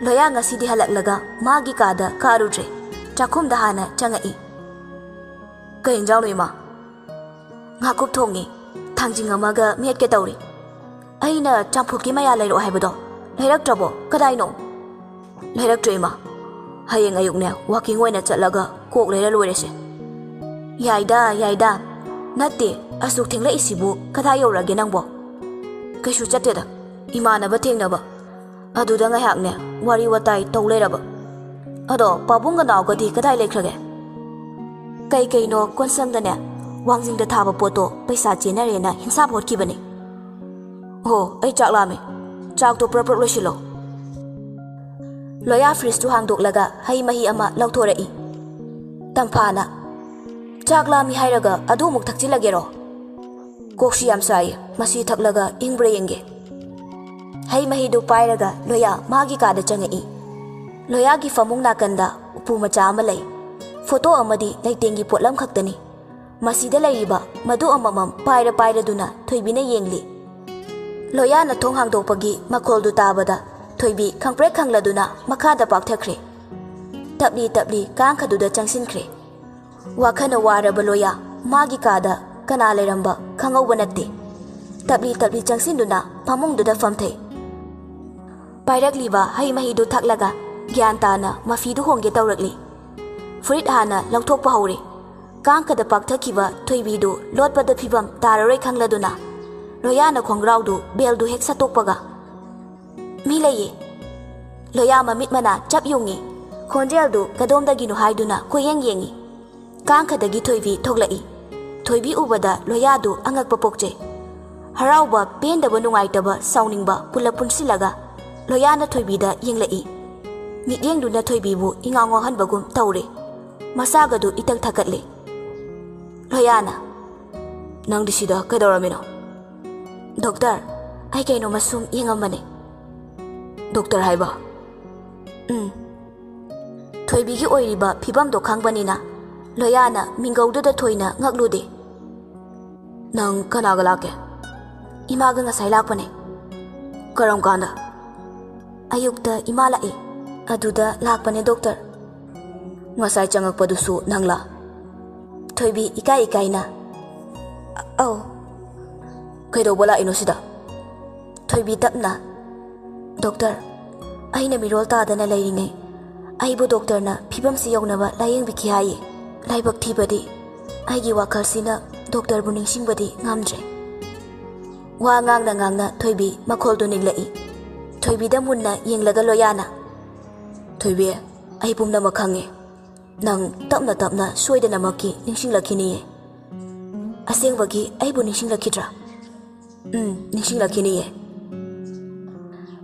ꯂꯣꯌꯥ ꯉꯁꯤꯗꯤ ꯍꯜꯂꯛꯂꯒ ꯃꯥꯒꯤ ꯀꯥꯗ ꯀꯥꯔꯨꯗ꯭ꯔꯦ꯫ ꯆꯥꯛꯈꯨꯝꯗ ꯍꯥꯟꯅ ꯆꯪꯉꯛꯏ꯫ "ꯀꯩ ꯏꯟꯖꯥꯡꯅꯣ, ꯏꯃꯥ?" "ꯉꯥꯀꯨꯞ ꯊꯣꯡꯉꯤ꯫ ꯊꯥꯡꯖꯤꯡ ꯑꯃꯒ ꯃꯦꯠꯀꯦ ꯇꯧꯔꯤ꯫ ꯑꯩꯅ ꯆꯝꯐꯨꯠꯀꯤ ꯃꯌꯥ ꯂꯩꯔꯛꯑꯣ ꯍꯥꯏꯕꯗꯣ ꯂꯩꯔꯛꯇ꯭ꯔꯕꯣ? ꯀꯗꯥꯏꯅꯣ?" "ꯂꯩꯔꯛꯇ꯭ꯔꯦ, ꯏꯃꯥ꯫ ꯍꯌꯦꯡ ꯑꯌꯨꯛꯅꯦ, ꯋꯥꯀꯤꯡ ꯑꯣꯏꯅ ꯆꯠꯂꯒ ꯀꯣꯛ ꯂꯩꯔ ꯂꯣꯏꯔꯦꯁꯦ꯫" "ꯌꯥꯏꯗ, ꯌꯥꯏꯗ꯫ ꯅꯠꯇꯦ, ꯑꯁꯨꯛ ꯊꯦꯡꯂꯛꯏꯁꯤꯕꯨ ꯀꯗꯥꯏ ꯌꯧꯔꯒꯦ ꯅꯪꯕꯣ?" "ꯀꯩꯁꯨ ꯆꯠꯇꯦꯗ꯫ ꯏꯃꯥꯟꯅꯕ ꯊꯦꯡꯅꯕ꯫ ꯑꯗꯨꯗ ꯉꯥꯏꯍꯥꯛꯅꯦ, ꯋꯥꯔꯤ ꯋꯥꯇꯥꯏ ꯇꯧ ꯂꯩꯔꯕ꯫ ꯑꯗꯣ ꯄꯥꯕꯨꯡꯒ ꯅꯥꯎꯒꯗꯤ ꯀꯗꯥꯏ ꯂꯩꯈ꯭ꯔꯒꯦ?" "ꯀꯩ ꯀꯩꯅꯣ ꯀꯣꯟꯁꯪꯗꯅꯦ, ꯋꯥꯡꯖꯤꯡꯗ ꯊꯥꯕ ꯄꯣꯠꯇꯣ ꯄꯩꯁꯥ ꯆꯦꯟꯅꯔꯦꯅ ꯍꯤꯟꯁꯥꯞ ꯍꯣꯠꯈꯤꯕꯅꯦ꯫" "ꯑꯣ, ꯑꯩ ꯆꯥꯛ ꯂꯥꯝꯃꯦ꯫ ꯆꯥꯛꯇꯣ ꯄ꯭ꯔꯞ ꯄ꯭ꯔꯞ ꯂꯣꯏꯁꯤꯜꯂꯣ꯫" ꯂꯣꯌꯥ ꯐ꯭ꯔꯤꯖꯇꯨ ꯍꯥꯡꯗꯣꯛꯂꯒ ꯍꯩ ꯃꯍꯤ ꯑꯃ ꯂꯧꯊꯣꯔꯛꯏ꯫ ꯇꯝꯐꯥꯅ, "ꯆꯥꯛ ꯂꯥꯝꯃꯤ ꯍꯥꯏꯔꯒ ꯑꯗꯨ ꯑꯃꯨꯛ ꯊꯛꯆꯤꯜꯂꯒꯦꯔꯣ?" "ꯀꯣꯛꯁꯤ ꯌꯥꯝ ꯁꯥꯏꯌꯦ, ꯃꯁꯤ ꯊꯛꯂꯒ ꯏꯪꯕ꯭ꯔꯥ ꯌꯦꯡꯒꯦ꯫" ꯍꯩ ꯃꯍꯤꯗꯨ ꯄꯥꯏꯔꯒ ꯂꯣꯌꯥ ꯃꯥꯒꯤ ꯀꯥꯗ ꯆꯪꯉꯛꯏ꯫ ꯂꯣꯌꯥꯒꯤ ꯐꯃꯨꯡ ꯅꯥꯀꯟꯗ ꯎꯄꯨ ꯃꯆꯥ ꯑꯃ ꯂꯩ꯫ ꯐꯣꯇꯣ ꯑꯃꯗꯤ ꯂꯩꯇꯦꯡꯒꯤ ꯄꯣꯠꯂꯝ ꯈꯛꯇꯅꯤ꯫ ꯃꯁꯤꯗ ꯂꯩꯔꯤꯕ ꯃꯗꯨ ꯑꯃꯃꯝ ꯄꯥꯏꯔ ꯄꯥꯏꯔꯗꯨꯅ ꯊꯣꯏꯕꯤꯅ ꯌꯦꯡꯂꯤ꯫ ꯂꯣꯌꯥꯅ ꯊꯣꯡ ꯍꯥꯡꯗꯣꯛꯄꯒꯤ ꯃꯈꯣꯜꯗꯨ ꯇꯥꯕꯗ ꯊꯣꯏꯕꯤ ꯈꯪꯄ꯭ꯔꯦꯛ ꯈꯪꯂꯗꯨꯅ ꯃꯈꯥꯗ ꯄꯥꯛꯊꯈ꯭ꯔꯦ꯫ ꯇꯞꯂꯤ ꯇꯞꯂꯤ ꯀꯥꯡꯈꯗꯨꯗ ꯆꯪꯁꯤꯟꯈ꯭ꯔꯦ꯫ ꯋꯥꯈꯜꯅ ꯋꯥꯔꯕ ꯂꯣꯌꯥ ꯃꯥꯒꯤ ꯀꯥꯗ ꯀꯅꯥ ꯂꯩꯔꯝꯕ ꯈꯪꯍꯧꯕ ꯅꯠꯇꯦ꯫ ꯇꯞꯂꯤ ꯇꯞꯂꯤ ꯆꯪꯁꯤꯟꯗꯨꯅ ꯐꯃꯨꯡꯗꯨꯗ ꯐꯝꯊꯩ꯫ ꯄꯥꯏꯔꯛꯂꯤꯕ ꯍꯩ ꯃꯍꯤꯗꯨ ꯊꯛꯂꯒ ꯒ꯭ꯌꯥꯟ ꯇꯥꯅ ꯃꯐꯤꯗꯨ ꯍꯣꯡꯒꯦ ꯇꯧꯔꯛꯂꯤ꯫ ꯐꯨꯔꯤꯠ ꯍꯥꯟꯅ ꯂꯧꯊꯣꯛꯄ ꯍꯧꯔꯦ꯫ ꯀꯥꯡꯈꯗ ꯄꯥꯛꯊꯈꯤꯕ ꯊꯣꯏꯕꯤꯗꯨ ꯂꯣꯠꯄꯗ ꯐꯤꯕꯝ ꯇꯥꯔꯔꯣꯏ ꯈꯪꯂꯗꯨꯅ ꯂꯣꯌꯥꯅ ꯈꯣꯡꯒ꯭ꯔꯥꯎꯗꯨ ꯕꯦꯜꯗꯨ ꯍꯦꯛ ꯁꯠꯇꯣꯛꯄꯒ, "ꯃꯤ ꯂꯩꯌꯦ!" ꯂꯣꯌꯥ ꯃꯃꯤꯠ ꯃꯅꯥ ꯆꯞ ꯌꯨꯡꯉꯤ꯫ ꯈꯣꯟꯖꯦꯜꯗꯨ ꯀꯗꯣꯝꯗꯒꯤꯅꯣ ꯍꯥꯏꯗꯨꯅ ꯀꯣꯏꯌꯦꯡ ꯌꯦꯡꯉꯤ꯫ ꯀꯥꯡꯈꯗꯒꯤ ꯊꯣꯏꯕꯤ ꯊꯣꯛꯂꯛꯏ꯫ ꯊꯣꯏꯕꯤ ꯎꯕꯗ ꯂꯣꯌꯥꯗꯨ ꯑꯉꯛꯄ ꯄꯣꯛꯆꯩ꯫ ꯍꯔꯥꯎꯕ, ꯄꯦꯟꯗꯕ, ꯅꯨꯡꯉꯥꯏꯇꯕ, ꯁꯥꯎꯅꯤꯡꯕ ꯄꯨꯂꯞ ꯄꯨꯟꯁꯤꯜꯂꯒ ꯂꯣꯌꯥꯅ ꯊꯣꯏꯕꯤꯗ ꯌꯦꯡꯂꯛꯏ꯫ ꯃꯤꯠꯌꯦꯡꯗꯨꯅ ꯊꯣꯏꯕꯤꯕꯨ ꯏꯉꯥꯎ ꯉꯥꯎꯍꯟꯕꯒꯨꯝ ꯇꯧꯔꯦ꯫ ꯃꯁꯥꯒꯗꯨ ꯏꯊꯛ ꯊꯛꯀꯠꯂꯦ꯫ ꯂꯣꯌꯥꯅ, "ꯅꯪꯗꯤ ꯁꯤꯗ ꯀꯩꯗꯧꯔꯝꯃꯤꯅꯣ?" "ꯗꯣꯛꯇꯔ, ꯑꯩ ꯀꯩꯅꯣꯝꯃ ꯁꯨꯝ ꯌꯦꯡꯉꯝꯕꯅꯦ꯫" "ꯗꯣꯛꯇꯔ ꯍꯥꯏꯕ?" "ꯎꯝ꯫" ꯊꯣꯏꯕꯤꯒꯤ ꯑꯣꯏꯔꯤꯕ ꯐꯤꯕꯝꯗꯣ ꯈꯪꯕꯅꯤꯅ ꯂꯣꯌꯥꯅ ꯃꯤꯡꯒꯧꯗꯨꯗ ꯊꯣꯏꯅ ꯉꯛꯂꯨꯗꯦ꯫ "ꯅꯪ ꯀꯅꯥꯒ ꯂꯥꯛꯀꯦ?" "ꯏꯃꯥꯒ ꯉꯁꯥꯏ ꯂꯥꯛꯄꯅꯦ꯫" "ꯀꯔꯝ ꯀꯥꯟꯗ?" "ꯑꯌꯨꯛꯇ ꯏꯃꯥ ꯂꯥꯛꯑꯦ, ꯑꯗꯨꯗ ꯂꯥꯛꯄꯅꯦ ꯗꯣꯛꯇꯔ꯫" "ꯉꯁꯥꯏ ꯆꯪꯉꯛꯄꯗꯨꯁꯨ ꯅꯪꯂꯥ?" ꯊꯣꯏꯕꯤ ꯏꯀꯥꯏ ꯏꯀꯥꯏꯅ, "ꯑ-, ꯑꯧ꯫" "ꯀꯩꯗꯧꯕ ꯂꯥꯛꯏꯅꯣ ꯁꯤꯗ?" ꯊꯣꯏꯕꯤ ꯇꯞꯅ, "ꯗꯣꯛꯇꯔ, ꯑꯩꯅ ꯃꯤꯔꯣꯜ ꯇꯥꯗꯅ ꯂꯩꯔꯤꯉꯩ ꯑꯩꯕꯨ ꯗꯣꯛꯇꯔꯅ ꯐꯤꯕꯝꯁꯤ ꯌꯧꯅꯕ ꯂꯥꯌꯦꯡꯕꯤꯈꯤ ꯍꯥꯏꯌꯦ꯫ ꯂꯥꯏꯕꯛ ꯊꯤꯕꯗꯤ ꯑꯩꯒꯤ ꯋꯥꯈꯜꯁꯤꯅ ꯗꯣꯛꯇꯔꯕꯨ ꯅꯤꯡꯁꯤꯡꯕꯗꯤ ꯉꯝꯗ꯭ꯔꯦ꯫" ꯋꯥ ꯉꯥꯡꯅ ꯉꯥꯡꯅ ꯊꯣꯏꯕꯤ ꯃꯈꯣꯜꯗꯨ ꯅꯤꯛꯂꯛꯏ꯫ ꯊꯣꯏꯕꯤꯗ ꯃꯨꯟꯅ ꯌꯦꯡꯂꯒ ꯂꯣꯌꯥꯅ, "ꯊꯣꯏꯕꯤ, ꯑꯩ ꯄꯨꯝꯅꯃꯛ ꯈꯪꯉꯦ꯫ ꯅꯪ ꯇꯞꯅ ꯇꯞꯅ ꯁꯣꯏꯗꯅꯃꯛꯀꯤ ꯅꯤꯡꯁꯤꯡꯂꯛꯈꯤꯅꯤꯌꯦ꯫" "ꯑꯁꯦꯡꯕꯒꯤ ꯑꯩꯕꯨ ꯅꯤꯡꯁꯤꯡꯂꯛꯈꯤꯗ꯭ꯔꯥ?" "ꯎꯝ, ꯅꯤꯡꯁꯤꯡꯂꯛꯈꯤꯅꯤꯌꯦ꯫"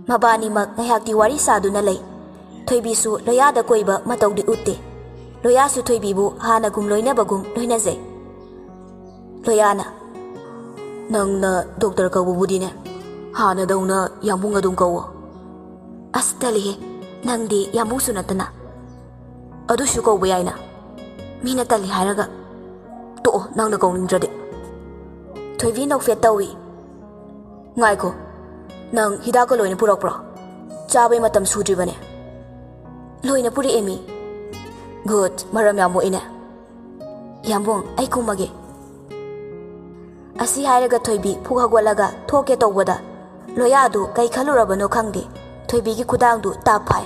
ꯃꯕꯥꯅꯤꯃꯛ ꯉꯥꯏꯍꯥꯛꯇꯤ ꯋꯥꯔꯤ ꯁꯥꯗꯨꯅ ꯂꯩ꯫ ꯊꯣꯏꯕꯤꯁꯨ ꯂꯣꯌꯥꯗ ꯀꯣꯏꯕ ꯃꯇꯧꯗꯤ ꯎꯠꯇꯦ꯫ ꯂꯣꯌꯥꯁꯨ ꯊꯣꯏꯕꯤꯕꯨ ꯍꯥꯟꯅꯒꯨꯝ ꯂꯣꯏꯅꯕꯒꯨꯝ ꯂꯣꯏꯅꯖꯩ꯫ ꯂꯣꯌꯥꯅ, "ꯅꯪꯅ ꯗꯣꯛꯇꯔ ꯀꯧꯕꯕꯨꯗꯤꯅꯦ, ꯍꯥꯟꯅꯗꯧꯅ ꯌꯥꯝꯕꯨꯡ ꯑꯗꯨꯝ ꯀꯧꯋꯣ꯫" "ꯑꯁ, ꯇꯜꯂꯤꯍꯦ, ꯅꯪꯗꯤ ꯌꯥꯝꯕꯨꯡꯁꯨ ꯅꯠꯇꯅ꯫" "ꯑꯗꯨꯁꯨ ꯀꯧꯕ ꯌꯥꯏꯅ, ꯃꯤꯅ ꯇꯜꯂꯤ ꯍꯥꯏꯔꯒ꯫" "ꯇꯣꯛꯑꯣ, ꯅꯪꯅ ꯀꯧꯅꯤꯡꯗ꯭ꯔꯗꯤ꯫" ꯊꯣꯏꯕꯤ ꯅꯣꯛꯐꯦꯠ ꯇꯧꯏ꯫ "ꯉꯥꯏꯈꯣ, ꯅꯪ ꯍꯤꯗꯥꯛꯀ ꯂꯣꯏꯅ ꯄꯨꯔꯛꯄ꯭ꯔꯣ? ꯆꯥꯕꯩ ꯃꯇꯝ ꯁꯨꯗ꯭ꯔꯤꯕꯅꯦ꯫" "ꯂꯣꯏꯅ ꯄꯨꯔꯛꯑꯦꯃꯤ꯫" "ꯒꯨꯗ, ꯃꯔꯝ ꯌꯥꯝ ꯃꯣꯛꯏꯅꯦ꯫" "ꯌꯥꯝꯕꯨꯡ, ꯑꯩ ꯀꯨꯝꯃꯒꯦ꯫" ꯑꯁꯤ ꯍꯥꯏꯔꯒ ꯊꯣꯏꯕꯤ ꯐꯨꯛ ꯍꯧꯒꯠꯂꯒ ꯊꯣꯛꯀꯦ ꯇꯧꯕꯗ, ꯂꯣꯌꯥꯗꯨ ꯀꯩ ꯈꯜꯂꯨꯔꯕꯅꯣ ꯈꯪꯗꯦ, ꯊꯣꯏꯕꯤꯒꯤ ꯈꯨꯗꯥꯡꯗꯨ ꯇꯥꯞ ꯐꯥꯏ꯫